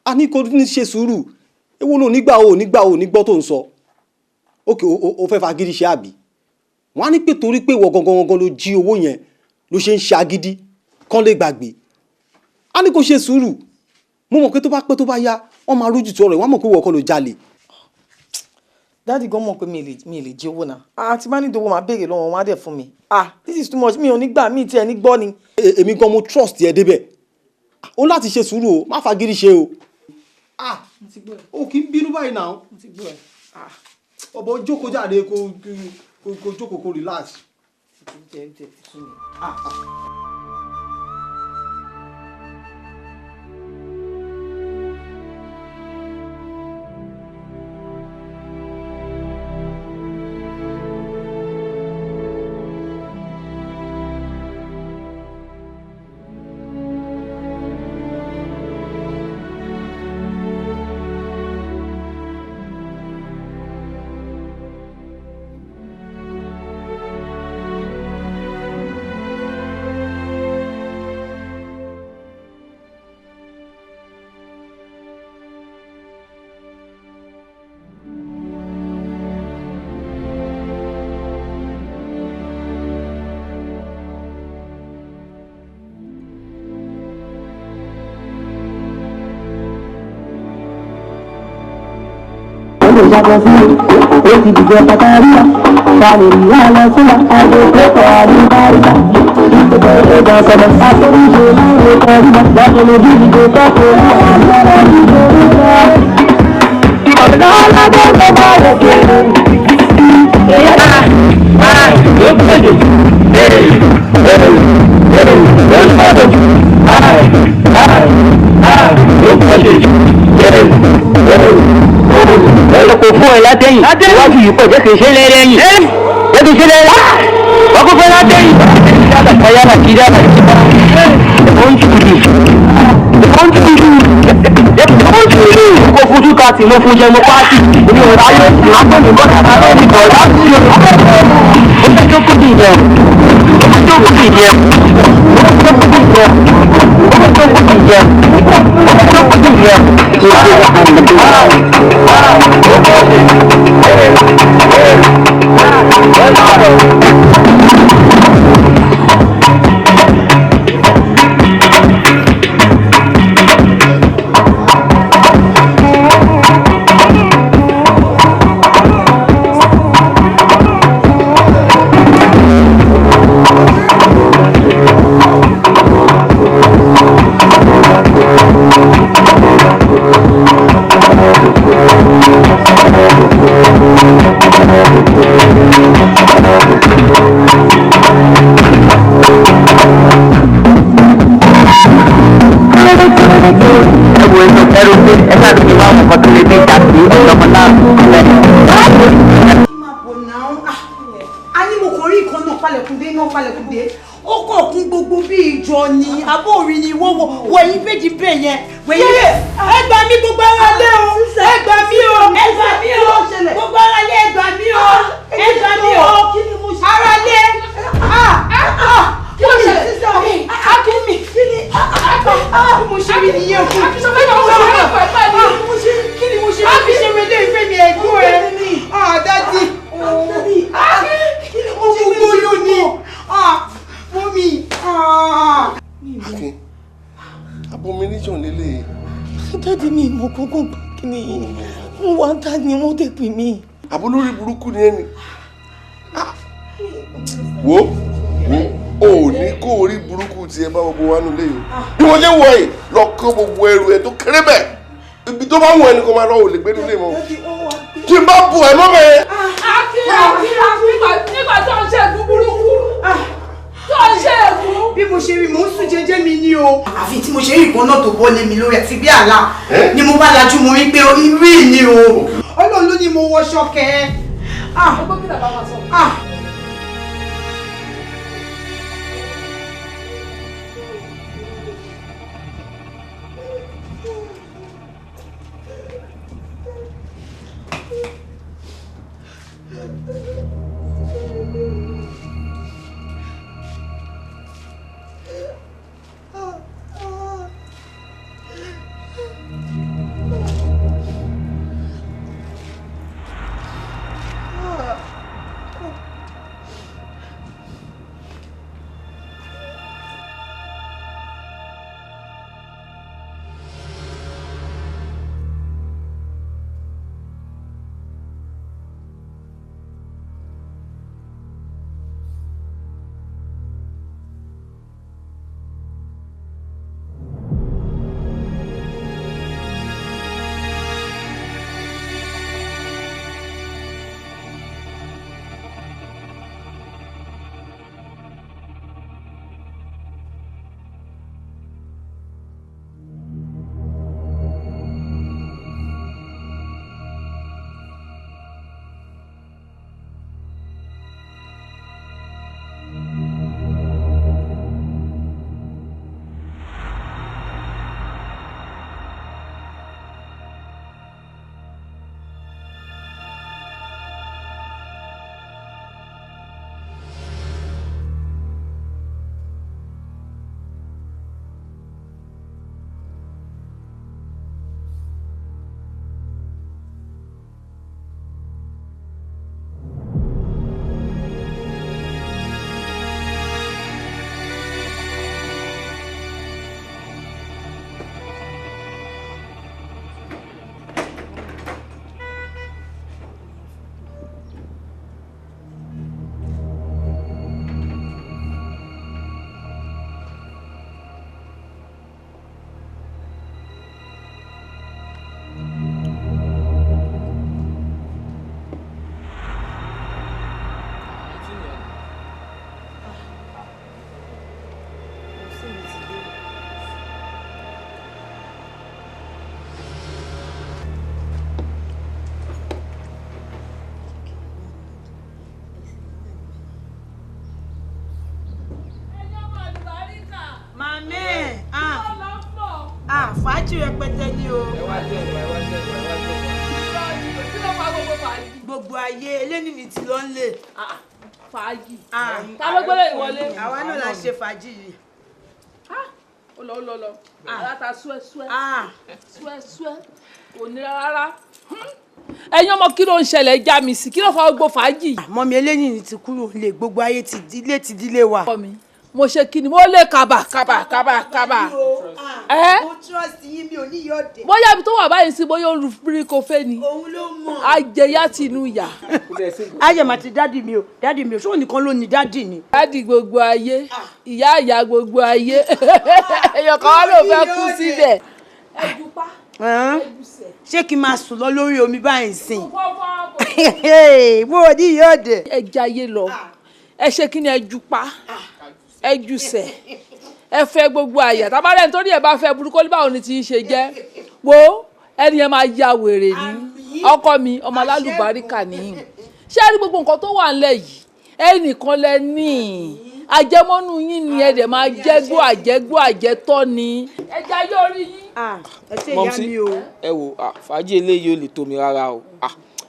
A ní kó ní ṣe sùúrù. Èwo ló ní gbà o, ní gbà o, ní gbọ́ tó ń sọ. Ok, o fẹ́ fagídí ṣe àbí? Wọ́n á ní pé torí pé ìwọ gangan gangan ló jí owó yẹn ló ṣe ń ṣe agídí kán lè gbàgbé. A ní kó ṣe sùúrù. Mo mọ̀ pé tó bá pẹ́ tó bá yá, wọ́n máa rójú tú ọ̀rọ̀ yìí, wọ́n á mọ̀ pé ìwọ kọ́ ló jalè. Daddy gan mọ̀ pé mi lè jí owó náà. Ah, tí bá ní ìdówó máa béèrè lọ́wọ́ wọn á dẹ̀ fún mi. Ah, this is too much. Mi ò ní gbà, mi tiẹ̀ ní gbọ́ ni. Èmi gan mo trust ẹ débẹ̀. O láti ṣe sùúrù o, má fagídí ṣe o. Ah, o kì í bínú báyìí náà. Mo ti gbọ́ ẹ. Ah, Ọ̀bọ jókòó jáde kó kó jókòó kó relax. Ti jẹ ti sú mi. Ah, ah. lè yàgò sí i. Ó ti dìjọ pàtàkì Family lọ sí àjò pẹ́pẹ́ àdúgbò. Ìgbà sọ̀rọ̀ àforíjì láwọn ọ̀rọ̀ láti lè bí ìdè tọ́kọ̀ Kò fún ẹ látẹ̀yìn iwájú yìí pọ̀ jẹ́ kì í ṣe lẹ́rẹ́yìn jẹ́ kì í ṣe lẹ́rẹ́ wọ́n kò fẹ́ látẹ̀yìn. Yára kí yára kí kò fún túkà tí mo fún jẹ mo pàtì èmi ò ráyè akọ́ni bọ́dà bá mi bọ̀ láti ṣe ó fẹ́ jókòó dìde ó fẹ́ jókòó dìde ó fẹ́ jókòó dìde ó fẹ́ jókòó dìde ó fẹ́ jókòó dìde. A ní mo kàn rí nǹkan náà palẹ̀kùndé náà palẹ̀kùndé ó kàn kún gbogbo bí ìjọ ni abó orin ni wọ́wọ́ wẹ̀yìn péjì bẹ́ẹ̀ yẹn wẹ̀yìn. Ẹ gbà mí gbogbo ara lé o, ẹ gbà mí o, ẹ gbà mí o, gbogbo ara lé ẹ gbà mí o, ẹ gbà mí o, ara lé. Kí ló ṣe sísá mi? Akínmi kí ni mo ṣe rí nìyẹn o? Kí ni mo ṣe rí? Kí ni mo ṣe rí ilé ìfẹ́ mi ẹ̀gbọ́n ẹ̀? Ah, dádì. Gbogbo yóò ní. Mọ́mí. Akin, abomination lélẹ̀. Dádì mi ìmọ̀ kankan gbà kí ni mo wá ń ta ni wọ́n dé pè mí. Àbólórí burúkú ni ẹni. Wo wo o ní kó orí burúkú tiẹ̀ bá gbogbo wa nulẹ̀ yìí. Bí wọ́n ṣe wọ̀ yìí lọ kó gbogbo ẹrù ẹ tó kéré bẹ́ẹ̀. Ibi tó bá wọ̀ ẹni kó máa lọ ò lè gbé nílé mọ́. Tí n bá bu ẹ̀ mọ́ bẹ́ẹ̀. Akin Akin nígbà tó ń ṣe ègún burúkú tó ń ṣe ègún. Bí mo ṣe rí mò ń sùn jẹ́jẹ́ mi ni o. Àfi tí mo ṣe rí ìkan náà tó bọ́ lé mi lórí àti bí àlá ni mo bá lajú mo rí pé rí ni o. Ọlọ́run ló ní mo wọṣọ kẹ́. Ọgbọ́n kí làbá máa sọ. Ah. Fàájì rẹpẹtẹ ni o. Ẹ wá jẹ ìwà, ẹ wá jẹ ìwà, ẹ wá jẹ ìwà. Kí ló fa gbogbo fàájì? Gbogbo ayé eléyìí ni ti lọ ń lè. Fàájì. Ta ló gbélé ìwọlé? Àwa náà la ṣe fàájì yìí. Ó lọ, ó lọ lọ. Aláta súẹ́ súẹ́. Súẹ́ súẹ́. Kò nira rárá. Ẹ̀yin ọmọ, kí ló ń ṣẹlẹ̀? Já mi sí, kí ló fa gbogbo fàájì? Mọ́mi, eléyìí ni ti kúrò lè, gbogbo ayé ti dílé, ti dílé wa. Mo ṣe kí ni mo lè kàbà kàbà kàbà kàbà. Ẹ Mo trust yín, mi ò ní yọ̀ dé. Bóyá ibi tó wà báyìí sí, bóyá ó ń lu bíríkófé ni. Òun ló mọ̀. Ajẹyà ti inú yà. Ayé màá ti daddy mi o, daddy mi o, ṣé òun nìkan ló ní daddy ni? Daddy gbogbo ayé, ìyá ìyá gbogbo ayé, èèyàn kan wá ló fẹ́ kú síbẹ̀. Ṣé kí n máa sùn lọ lórí omi báyìí sìn? Mo ò ní yọ̀ dé. Ẹ jayé lọ, ẹ ṣe kí ni, ẹ ju pa, ẹ jùsẹ̀, ẹ fẹ́ gbogbo àyà tábàárẹ̀, nítorí ẹ bá fẹ́ burúkú ní báwo ni ti í ṣe jẹ́ wo, ẹni yẹn máa ya wèrè ní. Ọkọ mi, ọmọ alálùbáríkà nìyí. Ṣé ẹ rí gbogbo nǹkan tó wà ńlẹ̀ yìí, ẹnìkan lẹ ní àjẹmọ́nú yín ni, ẹ dẹ̀ máa jẹ́gbó àjẹgbó àjẹtọ́ ni. Ẹ jayé orí yín. Ẹ ṣe ìyá Mumsy, mi o. Ẹ wo, fàájì eléyìí ò lè tó mi rárá o.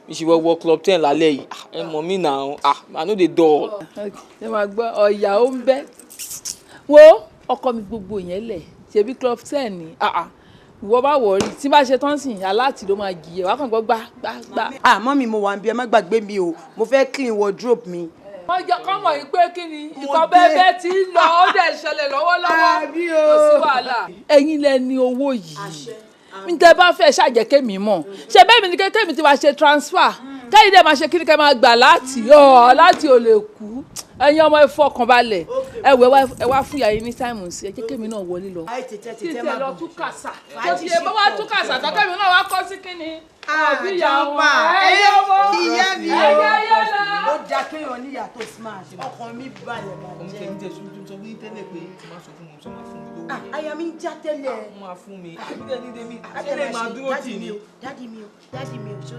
Mi ṣe wọ club 10 lálẹ́ yìí. Ẹ mọ̀ mí náà, I no dey dull. Ẹ máa gbọ́ ọ̀yà ó ń bẹ́ wo ọkọ mi, gbogbo yẹn lẹ̀, ṣebí club 10 ni. Ìwọ bá wọ̀ rí tí bá ṣe tán sìn, aláàtì ló máa jìyẹ wàá kàn gbọ́ gbá gbá gbá. Mọ́mi, mo wà ń bí, ẹ má gbàgbé mi o, mo fẹ́ clean wardrobe mi. Wọ́n jẹ́ kọ́ mọ̀ yìí pé kí ni ìkan bẹ́ẹ̀ tí ń lọ, ó dẹ̀ ṣẹlẹ̀ lọ́wọ́lọ́wọ́, kò sí wàhálà. Ẹ̀yin lẹ ní owó yìí, n tẹ bá fẹ́ ṣàjẹ́ kémi mọ̀, ṣe bẹ́ẹ̀ mi ni kémi ti máa ṣe transfer, kẹ́yìn dẹ̀ máa ṣe kí ni, kẹ́ máa gbà láti ọ̀ láti ò lè kú. Ẹ̀yin ọmọ, ẹ fọkàn balẹ̀, ẹ wọ ẹ wá fún ìyá yín ní time sí, ẹ jẹ́ kémi náà wọlé lọ. Tètè Kí tẹ lọ tún kàṣà tó ti yẹ, bá wá tún kàṣà tó, kémi náà wá kọ́ sí kíni. Àbí ìyá wọn, ẹ̀yin ọmọ, ìyá mi o. Ẹ̀yin ayé lọ. Ó dáa kéèyàn níyà tó smart, ọkàn mi balẹ̀ bàjẹ́. Ọmọ tẹ̀ sọ fún yín tẹ́lẹ̀ pé tí máa sọ fún mi, sọ máa fún mi lówó. Àyà mi ń já tẹ́lẹ̀. Wọ́n máa fún mi. Àbí tẹ́ ní tèmi, ṣé lè máa dúró tì ní? Daddy mi o, daddy mi o, ṣó.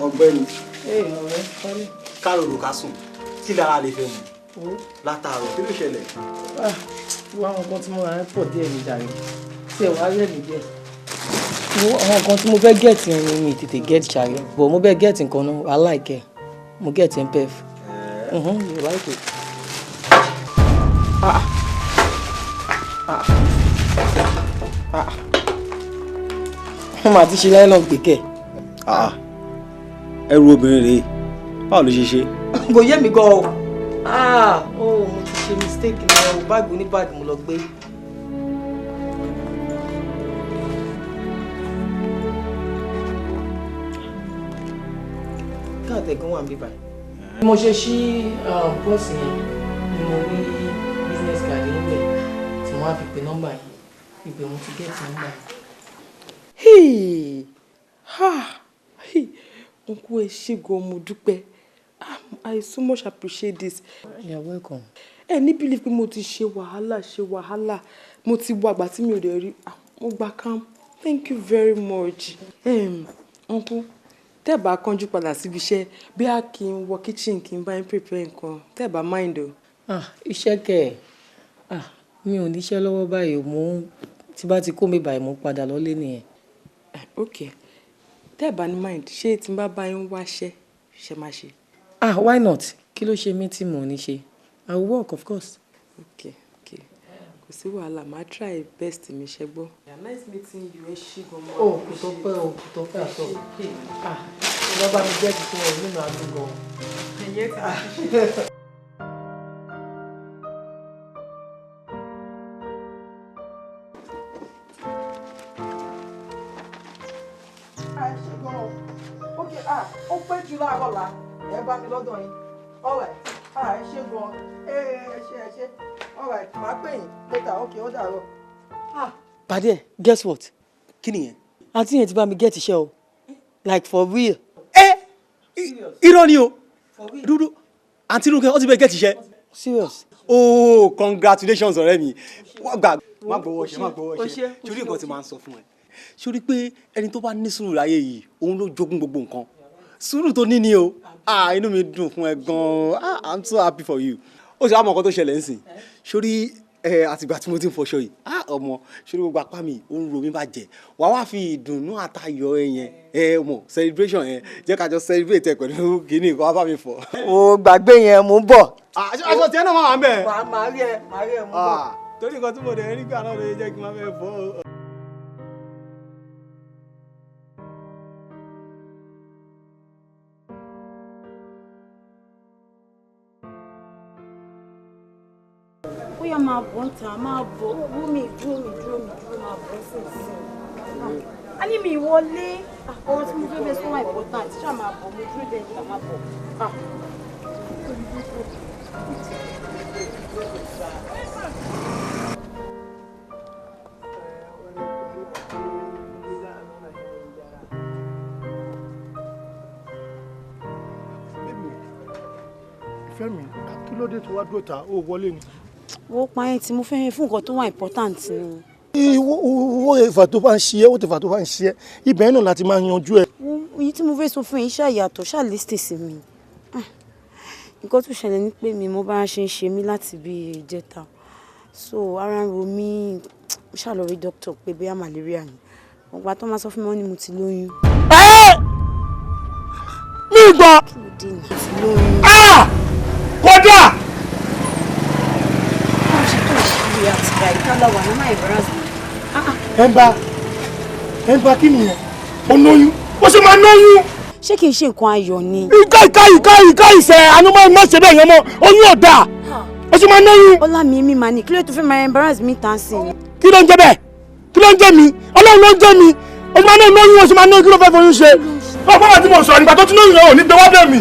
Ọ̀gbẹ́ni. Ọ̀rẹ́ Wálé. Káròrò ká sùn kí lára lè fẹ́ mu látàárọ̀, kí ló ṣẹlẹ̀? Wo, àwọn nǹkan tí mo rà ń pọ̀ díẹ̀ ní jàre, tí ẹ wàá rẹ̀ mí díẹ̀. Wo, àwọn nǹkan tí mo fẹ́ get yẹn ni mi tètè get jàre, but mo fẹ́ get nǹkan náà, I like ẹ̀, mo get mpf. You like it? Ah ah ah, wọ́n máa ti ṣe nylon gbé kẹ̀. Ah, ẹrù obìnrin rèé, báwo ló ṣe ṣe? Kò yé mi gan o. Ah, oh, mo ti ṣe mistake ní o, báàgì oníbáàgì mo lọ gbé. Káàtì ẹ̀gán wà níbí báyìí. Bí mo ṣe ṣí pọ́ọ̀sì yẹn ni mo rí. business card yín bẹ̀ tí wọ́n á fi pe nọ́mbà yín, ibẹ̀ mo ti get nọ́mbà yín. Hey! Ha! Hey! Uncle, ẹ ṣé gan, mo dúpẹ́. Ah, I so much appreciate this. You're welcome. Ẹ ní believe pé mo ti ṣe wàhálà ṣe wàhálà, mo ti wọ àgbà tí mi ò dẹ̀ rí. Ah, mo gbà kám. Thank you very much. Uncle, tẹ́ ẹ bá kánjú padà síbi iṣẹ́, bí a kì í wọ kitchen kí n bá yín prepare nǹkan, tẹ́ ẹ bá mind o. Ah, iṣẹ́ kẹ̀. Ah, mi ò níṣẹ́ lọ́wọ́ báyìí, mo ń tí bá ti kó mi báyìí, mo ń padà lọ́lé nìyẹn. Ok, tẹ́ ẹ bá ní mind, ṣé tí n bá bá yín wáṣẹ́, ṣe máa ṣe? Ah, why not? Kí ló ṣe mí tí mò ń ní ṣe? I will work, of course. Ok, kò sí wàhálà, màá try best mi, ṣe gbọ́. Yeah, nice meeting you, ẹ ṣé gan. Oh, kò tó pẹ́ o, kò tó pẹ́ àtọ̀. Ah, ìlú bá mi jẹ́ ti fún ọ, nínú àdúgbò. Ẹ̀yẹ́ ti ṣe. Ó pẹ́ jù láàárọ̀ la ẹ bá mi lọ́dọ̀ yín. Alright, ah, ẹ ṣé gan, ẹ ṣé, ẹ ṣé. Alright, màá pè yín later. Okay, ó dàárọ̀. Ah, pàdé ẹ, guess what? Kí nìyẹn? Àǹtí yẹn ti bá mi get iṣẹ́ o, like for real. Ẹ irọ́ ni o, dúdú àǹtí Rónkẹ́, ó ti bẹ get iṣẹ́. Serious. Oh, congratulations, ọ̀rẹ́ mi. Wọ́n gbà má gbowó ṣe, má gbowó ṣe. Sórí nǹkan tí màá ń sọ fún ẹ, sórí pé ẹni tó bá ní sùúrù láyé yìí, òun ló jogún gbogbo nǹkan. Sùúrù tó ní ni o. Ah, inú mi dùn fún ẹ gan-an. Ah, I'm so happy for you. Ó ṣe àmọ́ nǹkan tó ṣẹlẹ̀ ń sìn. Sórí ẹ, àtìgbà tí mo ti ń fọṣọ yìí, ah, ọmọ, sórí gbogbo apá mi ó ń ro mi bàjẹ́. Wàá wá fi ìdùnnú àtayọ̀ ẹ yẹn, ẹ mọ̀ celebration yẹn, jẹ́ ká jọ celebrate ẹ pẹ̀lú kínní kan, wá bá mi fọ̀. O gbàgbé yẹn, mò ń bọ̀. Aṣọ tiẹ̀ náà máa wà ń bẹ̀. Màá rí ẹ, màá rí ẹ, mò ń bọ̀. Torí nǹkan tí mo dẹ̀ rí gbà náà ló jẹ́ kí n máa fẹ́ fọ́ o. Ó yá, máa bọ̀ ń ta, máa bọ̀. Wú mi dúró, mi dúró, mi dúró, máa bọ̀ sínsìn. A ní mi wọlé. Ọ̀rọ̀ tí mo fẹ́ bẹ sọ wà important, ṣáà máa bọ̀, mo dúró dé níta, máa bọ̀. Ìfẹ́ mi, kí ló dé tó wá dúró ta ó wọlé ni? Wo pa yẹn tí mo fẹ́ fún nǹkan tó wà important ni. Owó ìfà tó bá ń ṣe ẹ́, owó ìfà tó bá ń ṣe ẹ́, ibẹ̀ náà láti máa yanjú ẹ. Èyí tí mo fẹ́ sọ fún yín ṣàyàtọ̀, ṣáà listen sí mi. Nǹkan tó ṣẹlẹ̀ ni pé mi mo bá ṣe ń ṣe mí láti bí ìjẹta. So ara ń ro mí, mo ṣáà lọ rí doctor pé bóyá malaria ni. Ọgbà tó máa sọ fún mi, wọ́n ní mo ti lóyún. Ẹ́ mi gbọ́. Kí ló dé ní? Mo ti lóyún. Kódà. Báwo ṣe tó ìṣírí àtìgbà ìtàlá wà ní máa embarrass mi? Ẹ ń bá kí nìyẹn? Ó lóyún. Ó ṣe máa lóyún. Ṣé kìí ṣe nǹkan ayọ̀ ni? Ìka ìka ìka ìka ìṣẹ̀ àánú máa má ṣe bẹ́ẹ̀ yẹn mọ́. Oyún ọ̀dà. Ó ṣe máa lóyún. Ọlá mi, èmi màá ní kí ló tó fẹ́ máa embarrass mi tán sí ni? Kí ló ń jẹ́ bẹ́ẹ̀? Kí ló ń jẹ́ mi? Ọlọ́run ló ń jẹ́ mi. Ó ṣe máa lóyún, ó ṣe máa lóyún, kí ló fẹ́ foyún ṣe? Báwo bá ti mọ̀ sọ nígbà tó ti lóyún ò ní gbé wá bẹ́ẹ̀ mi?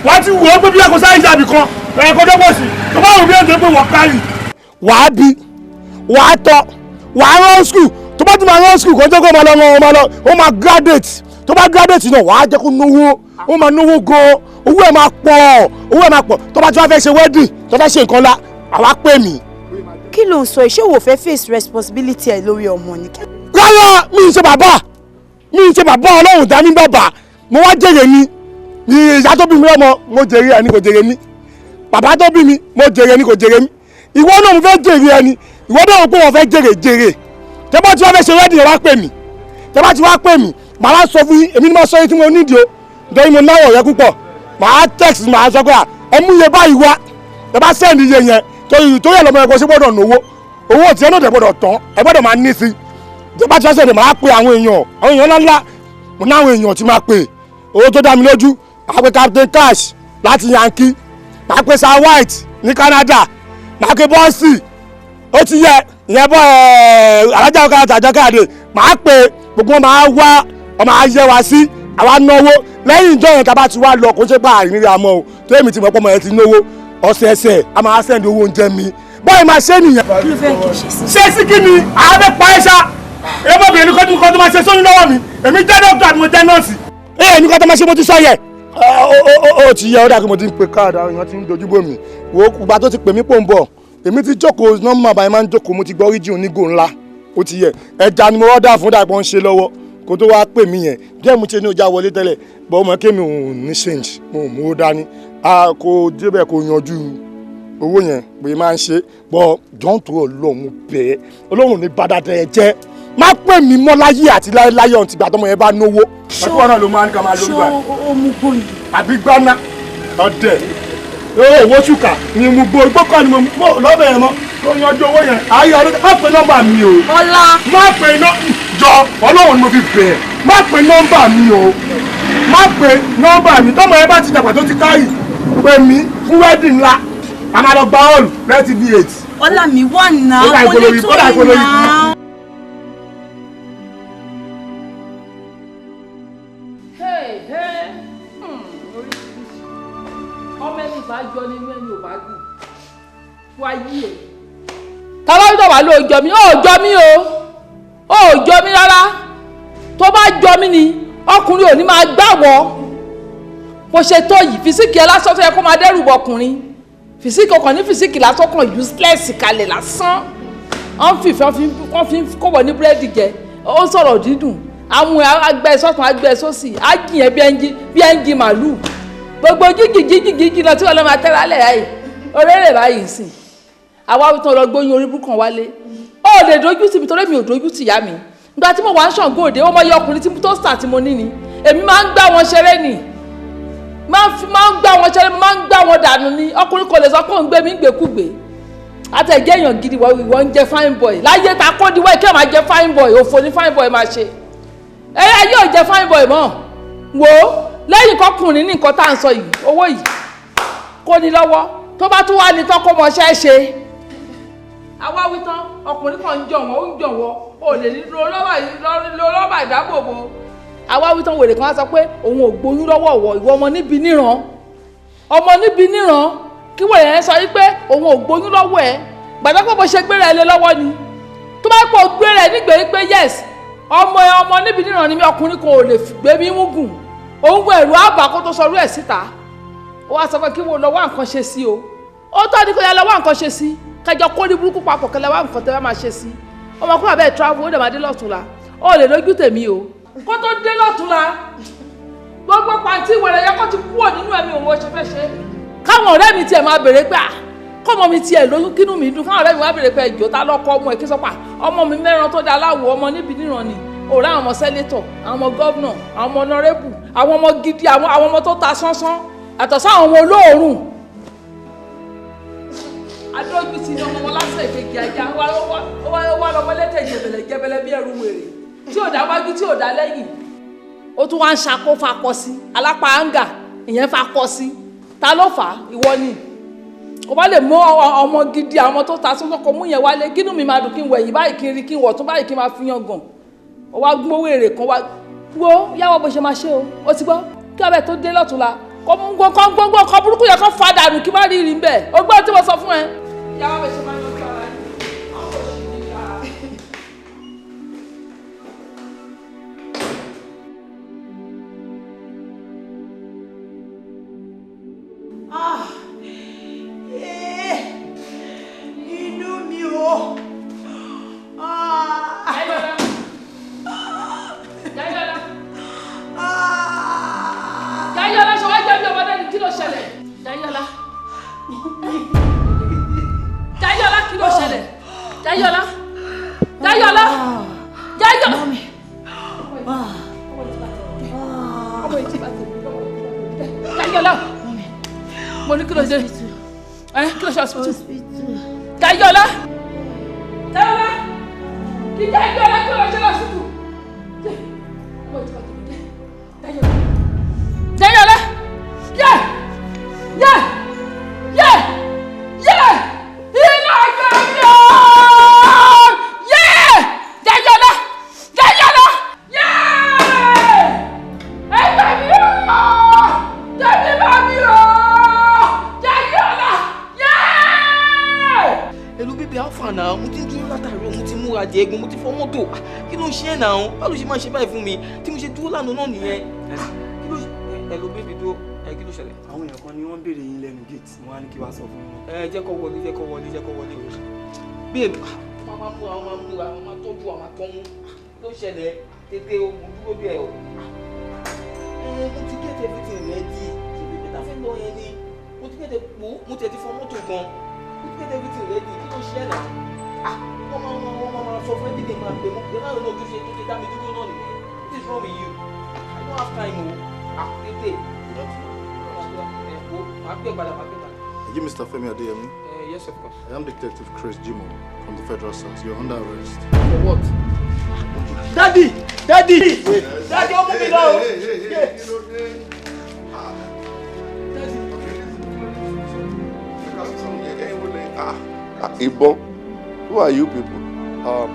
Wàá ti wù ọ́ pé bí a kò sáyé ìjàbì kan, ẹ̀ẹ́dẹ́gbọ́n dọ́gbọ̀n sí. Tó bá wù bí ẹ̀jẹ̀ pé wọ́n kárì. Wàá bí, wàá tọ́, wàá rán school. Tó bá tún máa rán school, kò jẹ́ kó máa lọ, ó máa lọ, ó máa graduate. Tó bá graduate náà, wàá jẹ́ kó náwó, ó máa náwó gan-an, owó ẹ̀ máa pọ̀, owó ẹ̀ máa pọ̀. Tó bá tún wá fẹ́ ṣe wedding, tó fẹ́ ṣe nǹkan ńlá, àwa pè mí. Kí ló ń sọ? Ṣé o fẹ́ face responsibility ẹ lórí ọmọ ni? Rárá, mi ì ṣe bàbá, mi ì ṣe bàbá, Ọlọ́run dá mi bàbá, mo wá jèrè ni. Ìyá tó bí mi lọ́mọ, mo jèrè ẹni, kò jèrè mi. Bàbá tó bí mi, mo jèrè ẹni, kò jèrè mi. Ìwọ náà mo fẹ́ jèrè ẹni, ìwọ náà mo pé wọ́n fẹ́ jèrè jèrè. Tẹ́ bá ti wá fẹ́ ṣe wedding, wá pè mí. Tẹ́ bá ti wá pè mí, màá wá sọ fún yín, èmi ni màá sọ yín tí mo nídìí o. Nítorí mo náwó ọ̀rẹ́ púpọ̀, màá text, màá sọ pé ẹ mú iye báyìí wá. Tẹ́ bá send iye yẹn, torí torí ẹ̀ lọ́mọ ẹ̀kọ́ ṣe gbọ́dọ̀ náwó. Owó tí ẹ náà dẹ̀ gbọ́dọ̀ tán, ẹ gbọ́dọ̀ máa ní sí. Tẹ́ bá ti wá send, màá pe àwọn èèyàn, àwọn èèyàn ńláńlá, mo náwọn èèyàn tí máa pè. Owó tó dá mi lójú, màá pe Captain Cash láti Yankee, màá pe Sir White ní Canada, màá pe Bọ́ọ̀sì, ó ti yẹ ìyẹn bọ́ alájà ọ̀kadà tàjọ́ káàdé, màá pe gbogbo wọn, máa wá, ọmọ ayé wa sí, àwa náwó. Lẹ́yìn ìjọ yẹn tá a bá ti wá lọ, kò ṣe pé àìríra mọ́ o, tó èmi ti mọ̀ pé ọmọ yẹn ti náwó, Ọ̀sẹ̀ẹ̀sẹ̀ a máa send owó oúnjẹ mi. Báyìí máa ṣe nìyẹn. Kí ló fẹ́ kí n ṣe sí? Ṣé sí kí ni? Àárẹ̀ pa ẹ́ ṣá. Ọmọbìnrin kan tó máa ṣe sóyún lọ́wọ́ mi. Èmi jẹ́ dókítà àti mo jẹ́ nọ́ọ̀sì. Èmi kan tó máa ṣe mo ti sọ yẹ. Ó ti yẹ, ó dà kí mo ti ń pe káàdì àwọn èèyàn ti ń dojú bò mí. Wo ìgbà tó ti pè mí pò ń bọ̀. Èmi ti jókòó nọ́mbà báyìí máa ń jókòó, mo ti gbọ́ oríjì onígò ńlá. Ó ti yẹ. Ẹja ni mo rọ́dà fún dàpọ̀ ń ṣe lọ́wọ́. Kó tó wá pè mí yẹn. Díẹ̀ mo ti ní ọjà wọlé tẹ́lẹ̀. Bọ́ ọmọ kémi ò ní change, mo ò mú ó dání. A kò débẹ̀ kó yanjú owó yẹn pé máa ń ṣe. Bọ́ jọ̀ọ́ tó Ọlọ́run bẹ́ẹ̀. Ọlọ́run ní bá dáadáa ẹ jẹ́. Má pè mí mọ́ láyé àti láyé ọ̀hún tìgbà tọmọ yẹn bá náwó. Ṣé náà ló máa ń ká máa lórí báyìí? Ṣé o mú gbóni? Àbí gbaná ọ̀dẹ̀. Owó ṣùkà ni mo gbó igbó kọ́ ni mo mú lọ́bẹ̀ yẹn mọ́. Tó yanjú owó yẹn. Ayé ọdún má pe nọ́mbà mi o. Ọlá. Má pe iná jọ Ọlọ́run ni mo fi bẹ̀. Má pe nọ́mbà mi o. Má pe nọ́mbà mi. Tọ́mọ yẹn bá ti dàgbà tó ti kárì. Pè mí fún wedding ńlá. A máa lọ gba hall rẹ́tí V8. Ọlá mi wà náà. Kò lè tó yìí náà. Ọmọ ẹni bá jọ nínú ẹni ò bá gùn wáyé ẹ. Tàbá tó wà ló jọ mí, ó jọ mí o, ó jọ mí rárá. Tó bá jọ mí ni ọkùnrin ò ní máa gbàwọ́. Bó ṣe tó yìí, fìsíkì ẹ lásán tó yẹ kó máa dẹ́rù bọ ọkùnrin. Fìsíkì ọkàn ní fìsíkì lásán kan useless kalẹ̀ lásán. Wọ́n fi ìfẹ́ wọ́n fi kọ̀wọ̀ ní búrẹ́dì jẹ, ó ń sọ̀rọ̀ dídùn. Àwọn agbẹ́ sọ́tún agbẹ́ sósì, á jìyàn bí ẹ́ńjì màlúù. Gbogbo jíjì jíjì jíjì lọ tí wọn lọ máa tẹ́ra lẹ̀ báyìí orérè báyìí sìn àwa tó lọ gbóyún orí búkan wálé ó lè dojú tì mí torí mi ò dojú tì yá mi. Ìgbà tí mo wà ń Ṣàngó Òde, ó mọ iye ọkùnrin tí tó sà tí mo ní ni. Èmi máa ń gbá wọn ṣeré ni, máa ń gbá wọn ṣeré, máa ń gbá wọn dànù ni. Ọkùnrin kò lè sọ pé òun gbé mi ń gbèkúgbè. Àtẹ̀jẹ́ èèyàn gidi ìwọ ń jẹ fine boy láyé ta kó diwọ́ ìkẹ́ máa jẹ fine boy. Òfò ni fine boy máa ṣe. Ẹ ayé ò jẹ fine boy mọ́. Wò ó lẹ́yìn kọkùnrin ní nǹkan tá à ń sọ yìí, owó yìí kò ní lọ́wọ́. Tó bá tún wá ní tọ́kọ́ mọṣẹ́ ṣe. Àwa wí tán, ọkùnrin kan ń jọ̀wọ́, ó ń jọ̀wọ́, ó lè ní lo rọ́bà ìdáàbòbò. Àwa wí tán, wèrè kan á sọ pé òun ò gbóyún lọ́wọ́ ọ̀wọ́ ìwọ ọmọ níbi níran. Ọmọ níbi níran kí wèrè yẹn sọ wípé òun ò gbóyún lọ́wọ́ ẹ̀. Gbàgbọ́ pé bó ṣe gbéra ẹ lé lọ́wọ́ ni. Tó bá pọ̀ gbéra ẹ nígbè pé yes, ọmọ níbi níran ni mí, ọkùnrin kan ò lè gbé mi mú gùn. Òun gbọ́ ẹ̀rù àbá kó tó sọrú ẹ̀ síta. Ó wá sọ pé kí wo lọ wá nǹkan ṣe sí o. Ó tọ́ ni kó yá lọ wá nǹkan ṣe sí. Kẹjọ kó ní burúkú papọ̀ kẹlẹ́ wá nǹkan tẹ́ bá máa ṣe sí. Ọmọkùnrin àbẹ́ travel ó dẹ̀ máa dé lọ́túnla. Ó lè lójú tèmi o. Kó tó dé lọ́túnla, gbogbo pàǹtí ìwẹ̀rẹ̀ yẹn kó ti kúrò nínú ẹ̀mí òun ó ṣe fẹ́ ṣe. Káwọn ọ̀rẹ́ mi tiẹ̀ máa béèrè pé à kọ́mọ mi tiẹ̀ lóyún kínú mi dùn. Káwọn ọ̀rẹ́ mi wá béèrè pé ẹjọ́ ta lọ́kọ ọmọ ẹ̀ kí sọ́pà ọmọ mi mẹ́ran tó da aláwọ̀ ọmọ níbi níran ni. Òrá àwọn ọmọ sẹ́nétọ̀, àwọn ọmọ gọ́vnà, àwọn ọmọ ọ̀nàrẹ́bù, àwọn ọmọ gidi, àwọn ọmọ tó ta sánsán, àtọ̀ sáwọn ọmọ olóòórùn. Adójú ti ní ọmọ wọn lásán ìkejì ajá, ó wá lọmọ lẹ́tẹ̀ jẹ̀bẹ̀lẹ̀ jẹ̀bẹ̀lẹ̀ bí ẹrù wèrè tí ò dá wájú tí ò dá lẹ́yìn. Ó tún wá ń ṣakó fakọ sí, alápá áńgà ìyẹn fakọ sí. Ta ló fà á? Ìwọ ni. Kò bá lè mú ọmọ gidi àwọn ọmọ tó ta sánsán kò mú yẹn wálé, kínú mi máa dùn kí n wẹ̀yìn báyìí kí n rí kí n wọ̀ tún báyìí kí n máa fi yan gàn. Ó wá gbówó èrè kan wá wo yáwó bó ṣe máa ṣe o. Ó ti gbọ́ kí ọbẹ̀ tó dé lọ́túnla kó mú gbogbo nǹkan burúkú yẹn kó fa dànù kí má rí rí bẹ́ẹ̀. O gbọ́ tí mo sọ fún ẹ. Yáwó bó ṣe máa yanjú ara yìí. Àwọn òṣì ní ara. Ah, inú mi o. Ah. Jayọ̀lá. Jayọ̀lá ṣe wá jẹ́ bí ọmọdé ni, kí ló ṣẹlẹ̀? Jayọ̀lá. Jayọ̀lá kí ló ṣẹlẹ̀? Jayọ̀lá. Jayọ̀lá. Jayọ̀lá. Jayọ̀lá. Mo ní kí ló ṣe? Kí ló ṣe hospital? Jayọ̀lá. Jayọ̀lá. Kí Jayọ̀lá kí ló ṣe hospital? Jayọ̀lá. Yeah! Yeah! Yeah! Yeah! Iná ọjọ́ mi ooo! Yeah! Jayọ̀lá! Jayọ̀lá! Yeah! Ẹgbẹ́ mi ooo! Tẹ̀mí bá mi ooo! Jayọ̀lá! Baby, how far now? Mo ti ń dúró látàárọ̀, mo ti múra di egun, mo ti fọ mọ́tò. Kí ló ń ṣe ẹ́ náà? Báwo ló ṣe máa ṣe báyìí fún mi? Tí mo ṣe dúró lánàá náà nìyẹn. Kí ló ṣe? Hello baby, dúró. Kí ló ṣẹlẹ̀? Àwọn èèyàn kan ni wọ́n béèrè yín lẹ́nu gate, wọ́n á ní kí wàá sọ fún yín. Ẹ jẹ́ kó wọlé, jẹ́ kó wọlé, jẹ́ kó wọlé. Babe, wọ́n máa múra, wọ́n máa múra, wọ́n máa tọ́jú, wọ́n máa tọ́mú. Ló ṣẹlẹ̀ tètè o, mo dúró bí ẹ o. Mo ti get everything ready. Ṣé bíbí ta fẹ́ lọ yẹn ni? Mo ti get mo ti fọ mọ́tò gan. Mo ti get everything ready. Kí ló ṣe náà? Wọ́n máa sọ fún everything máa pè mọ́. Pé láwọn náà ojúṣe tó ṣe dá mi dúró náà nìyẹn. What is wrong with you? I don't have time o. Tètè. Màá pè padà, màá pè padà. Are you Mr. Femi Adeyemi? Yes, of course. I am Detective Chris Jimoh from the Federal Service. You're under arrest. For what? Daddy! Daddy! Daddy, ó mú mi lọ o! Ìbọn, who are you people?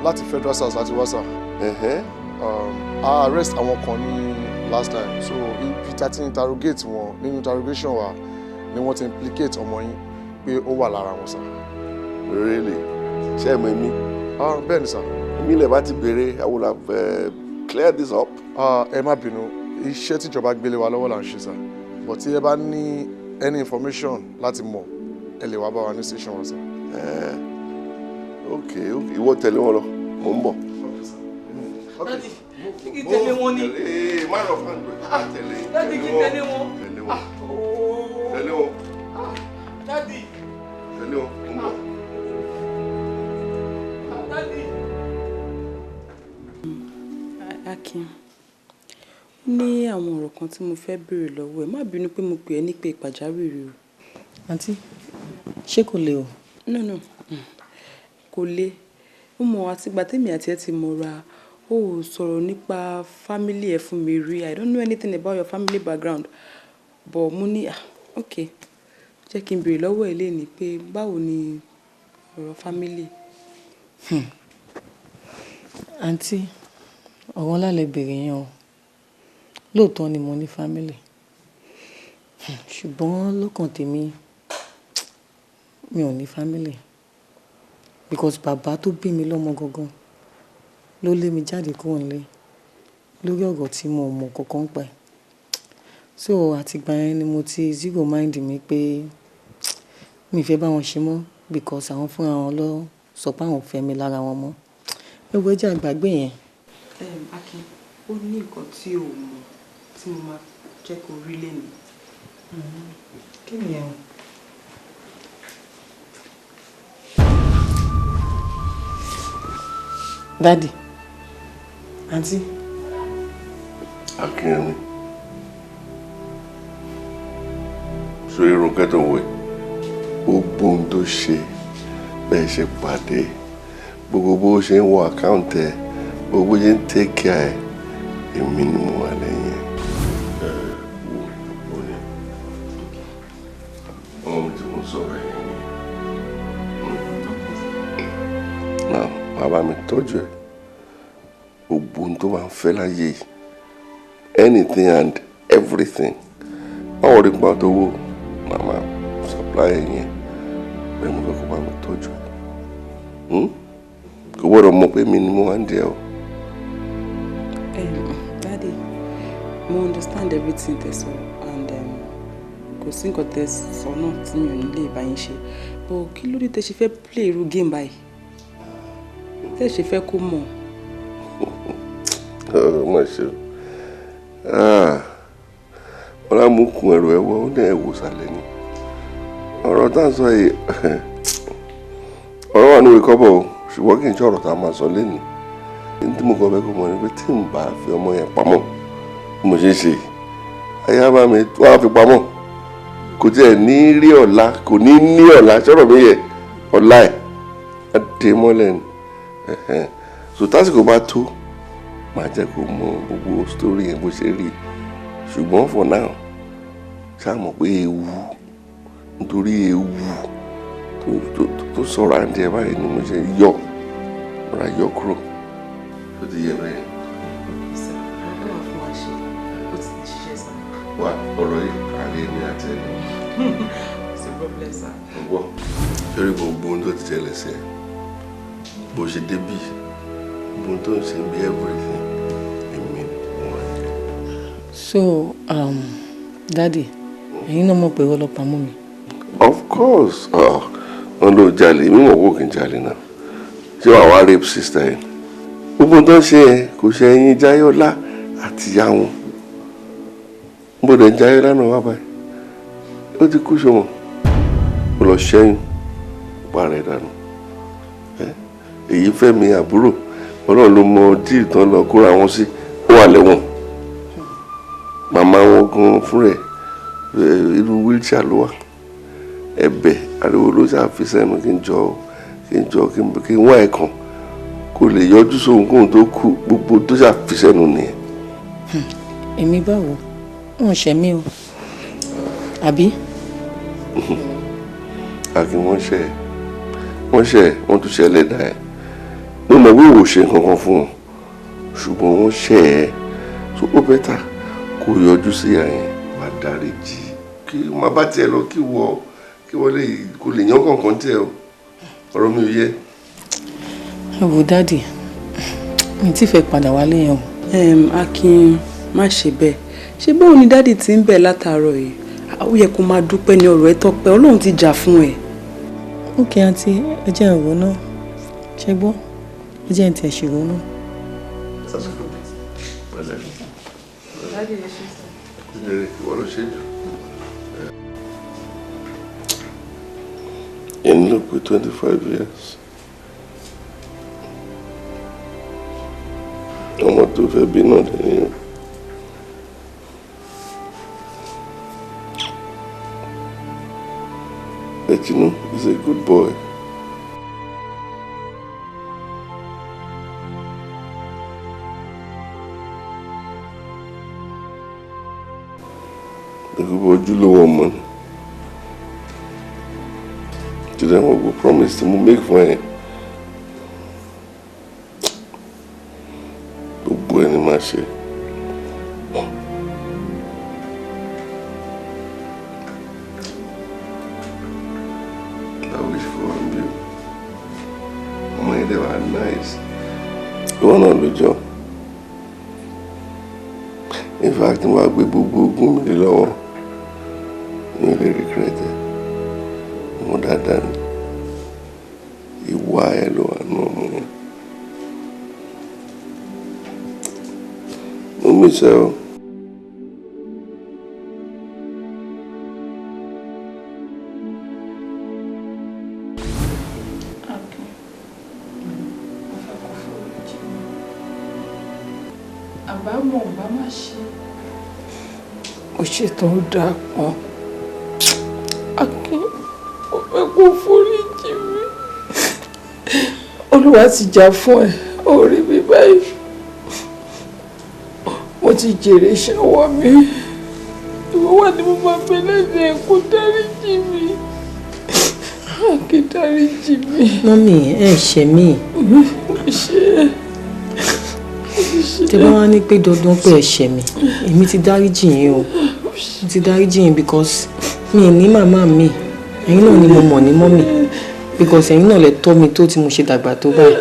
Láti Federal Service láti wá sir. I arrest àwọn kan ní last time, so ibi tá ti interrogate wọn nínú interrogation wa ni wọ́n ti implicate ọmọ yín pé ó wà lára wọn sir. Really? Ṣé ẹ mọ̀ èmi? Bẹ́ẹ̀ ni sir. Èmi lè bá ti béèrè, I will have cleared this up. Ẹ má bínú, iṣẹ́ tíjọba gbélé wa lọ́wọ́ là ń ṣe sir, but tí ẹ bá ní any information láti mọ̀, ẹ lè wá bá wa ní station wa sir. Ok, ìwọ tẹ̀lé wọn lọ, mò ń bọ̀. Daddy, kí tẹ̀lé wọn ni. Má lọ fún àgbẹ̀, tẹ̀lé. Daddy, kí tẹ̀lé wọn. Tẹ̀lé wọn. Tẹ̀lé wọn. Daddy. Tẹ̀lé wọn, mò ń bọ̀. Daddy. Akin, ó ní àwọn ọ̀rọ̀ kan tí mo fẹ́ béèrè lọ́wọ́ ẹ̀. Má bínú pé mo pè ẹ́ ní pé pàjáwìrì o. Àǹtí, ṣé kò le o? No, no, kò le. Ó mọ̀, àtìgbà tèmi àti ẹ ti mọ̀ra, ó ò sọ̀rọ̀ nípa family ẹ fún mi rí. I don't know anything about your family background. But mo ní, ok, jẹ́ kí n béèrè lọ́wọ́ ẹ lénìí pé báwo ni ọ̀rọ̀ family? Àǹtí, ọ̀rọ̀ ńlá lẹ béèrè yẹn o. Lóòótọ́ ni mo ní family. Ṣùgbọ́n lọ́kàn tèmi, mi ò ní family. Because bàbá tó bí mi lọ́mọ gangan ló lé mi jáde kúrò nílé lórí ọ̀rọ̀ tí mo mọ̀ kankan pa ẹ̀. So àtìgbà yẹn ni mo ti zero mind mi pé mi fẹ́ bá wọn ṣe mọ́ because àwọn fúnra wọn ló sọ pé àwọn ò fẹ́ mi lára wọn mọ́. Ẹ wo, ẹ jẹ́ àgbàgbé yẹn. Akin, ó ní nǹkan tí o mọ̀ tí mo máa jẹ́ kó rí lénìí. Kí ni ẹ̀ o? Daddy, àǹtí. Akínyẹmí, sórí Rónkẹ́ tó ń wẹ̀, gbogbo ohun tó ṣe, bẹ́ẹ̀ ṣe pàdé, gbogbo bó ṣe ń wọ account ẹ̀, gbogbo bó ṣe ń take care ẹ̀, èmi ni mo wà lẹ́yìn ẹ̀. Wo ó ní ọmọ mi tí mo sọ̀rọ̀ ẹ̀ ni. Náà bàbá mi tọ́jú ẹ̀, gbogbo ohun tó máa ń fẹ́ láyé yìí, anything and everything, báwo rí pa tó wò, màmá supply ẹ̀ yẹn bẹ́ẹ̀. Mo fẹ́ kó bá mi tọ́jú ẹ̀, kò gbọ́dọ̀ mọ̀ pé mi ni mo wá ń jẹ o. Daddy, mo understand everything tẹ́ sọ and kò sí nǹkan tẹ́ sọ náà tí mi ò ní lè bá yín ṣe, but kí ló dé tẹ́ ṣe fẹ́ play irú game báyìí, tẹ́ ṣe fẹ́ kó mọ̀? Má ṣe o, ọlámùkún ẹrù ẹwọ ó ní ẹwò sàlẹ̀ ni ọ̀rọ̀ tá à ń sọ yìí. Ọ̀rọ̀ wà ní ìwé kọ́bọ̀ o, ṣùgbọ́n kì í ṣe ọ̀rọ̀ tá a máa sọ lénìí. Ní tí mo kọ́ fẹ́ kó mọ̀ ni pé tí n bá fi ọmọ yẹn pamọ́ bí mo ṣe ń ṣe, ayé bá mi tó wá fi pamọ́, kò tiẹ̀ ní rí ọ̀la, kò ní ní ọ̀la. Sọ̀rọ̀ mi yẹ ọ̀la ẹ̀ á dé mọ́lẹ̀ ni. So tásìkò bá tó, máa jẹ́ kó mọ gbogbo story yẹn bó ṣe rí. Ṣùgbọ́n for now, ṣáà mọ̀ pé ewu, nítorí ewu tó sọ̀rọ̀ àǹdí ẹ̀ báyìí ni mo ṣe yọ ra yọ kúrò. Tó ti yẹ bẹ́ẹ̀. Wà ọ̀rọ̀ yìí àárẹ̀ mi àti ẹni. Ọgbọ́ sórí gbogbo ohun tó ti ṣẹlẹ̀ sí ẹ. Bó ṣe débì, bó tó ń ṣe bí everything, èmi wọ́n jẹ. So, Daddy, ẹ̀yin náà mọ̀ pé ọlọ́pàá mú mi. Of course, wọ́n ló jalè, èmi mọ̀ kó kí n jalè náà. Ṣé wàá wá rape sister yẹn? Gbogbo tó ń ṣe yẹn kò ṣe ẹyin Jayọ̀lá àti ìyá wọn. Mo dẹ̀ ń Jayọ̀lá náà wá báyìí. Ó ti kú ṣọmọ. Ó lọ ṣẹ́yìn, para ẹ̀ dànù. Èyí Fẹ́mi àbúrò, Ọlọ́run ló mọ díì tán lọ kóra wọn sí, ó wà lẹ́wọ̀n. Màmá wọn gan fún rẹ̀, inú wheelchair ló wà. Ẹ̀bẹ̀ ariwo ló ṣàfi sẹ́nu kí n jọ kí n wá ẹ̀ kàn kó lè yọjú sóhun kóhun tó kú, gbogbo tó ṣàfi sẹ́nu nìyẹn. Èmi báwo? Wọ́n ṣẹ̀ mí o, àbí? Akin, wọ́n ṣẹ̀ wọ́n tún ṣe ẹlẹ́dàá ẹ̀. Mo mọ̀ pé wò ṣe nǹkan kan fún wọn, ṣùgbọ́n wọ́n ṣẹ̀ ẹ́, so ó bẹ́tà kó yọjú sí ìyá yẹn, wá dáríjì kí má bá tiẹ̀ lọ, kí wọ́n lè kó lè yán kọ̀ọ̀kan tiẹ̀ o. Ọ̀rọ̀ mi ò yé. Ẹ wo Daddy, mi ti fẹ́ padà wálé yẹn o. Akin, má ṣe bẹ́ẹ̀. Ṣé bóun ni Daddy ti ń bẹ̀ látàárọ̀ yìí? Ó yẹ kó máa dúpẹ́ ní ọ̀rọ̀ ẹ tọ́pẹ́, Ọlọ́run ti jà fún ẹ. Ok àǹtí, ẹ jẹ́ ìrò náà. Ṣé gbọ́? Ẹ jẹ́ ìtẹ̀ ṣèrò náà. Daddy, ẹ ṣe sọ. Ìwọ ló ṣe jù. Ẹni ló pé 25 years. Ọmọ tó fẹ́ bí náà dẹ̀ ni o. But you know, he's a good boy. The good boy, ojúlówó ọmọ ni. Today I will promise to make for him. Gbogbo ẹni máa ṣe. I wish for him. Ọmọ yẹn dẹ̀ wá nice. Ìwọ náà ló jọ. In fact, mo wá gbé gbogbo ogún mi lé lọ́wọ́. Mi ò lè regret ẹ̀. Ọmọ dáadáa ni. Ìwà ẹ̀ ló wà nù ọmọ yẹn. Mo miss ẹ o. Akin, mo fẹ́ kó foríjì mi. Àbámọ̀ bá má ṣe. Ó ṣètò ó dáa kan. Akin, mo fẹ́ kó foríjì mi. Olúwa ti jà fún ẹ, ó rí mi báyìí. Mo ti jèrè iṣẹ́ ọwọ́ mi. Ìwọ wà ní mo máa bẹ lẹ́sẹ̀ kó dáríjì mi. Akin, dáríjì mi. Mọ́mì, ẹ ṣẹ̀ mí. Ṣé Tẹ bá wá ní pé dandan pé ẹ ṣẹ̀ mí, èmi ti dáríjì yín o. Mo ti dáríjì yín because mi ì ní màmá mi. Ẹ̀yin náà ni mo mọ̀ ní mọ́mì. Because ẹ̀yin náà lẹ tọ́ mi tó tí mo ṣe dàgbà tó báyìí.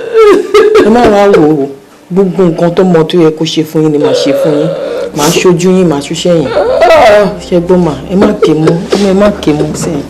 Ẹ má wá wò ó. Gbogbo nǹkan tó mọ tó yẹ kó ṣe fún yín ni màá ṣe fún yín. Màá ṣojú yín, màá ṣúṣẹ́ yín. Ṣé gbọ́ mà? Ẹ má ké mọ́, ọmọ ẹ má ké mọ́ sẹ́yìn.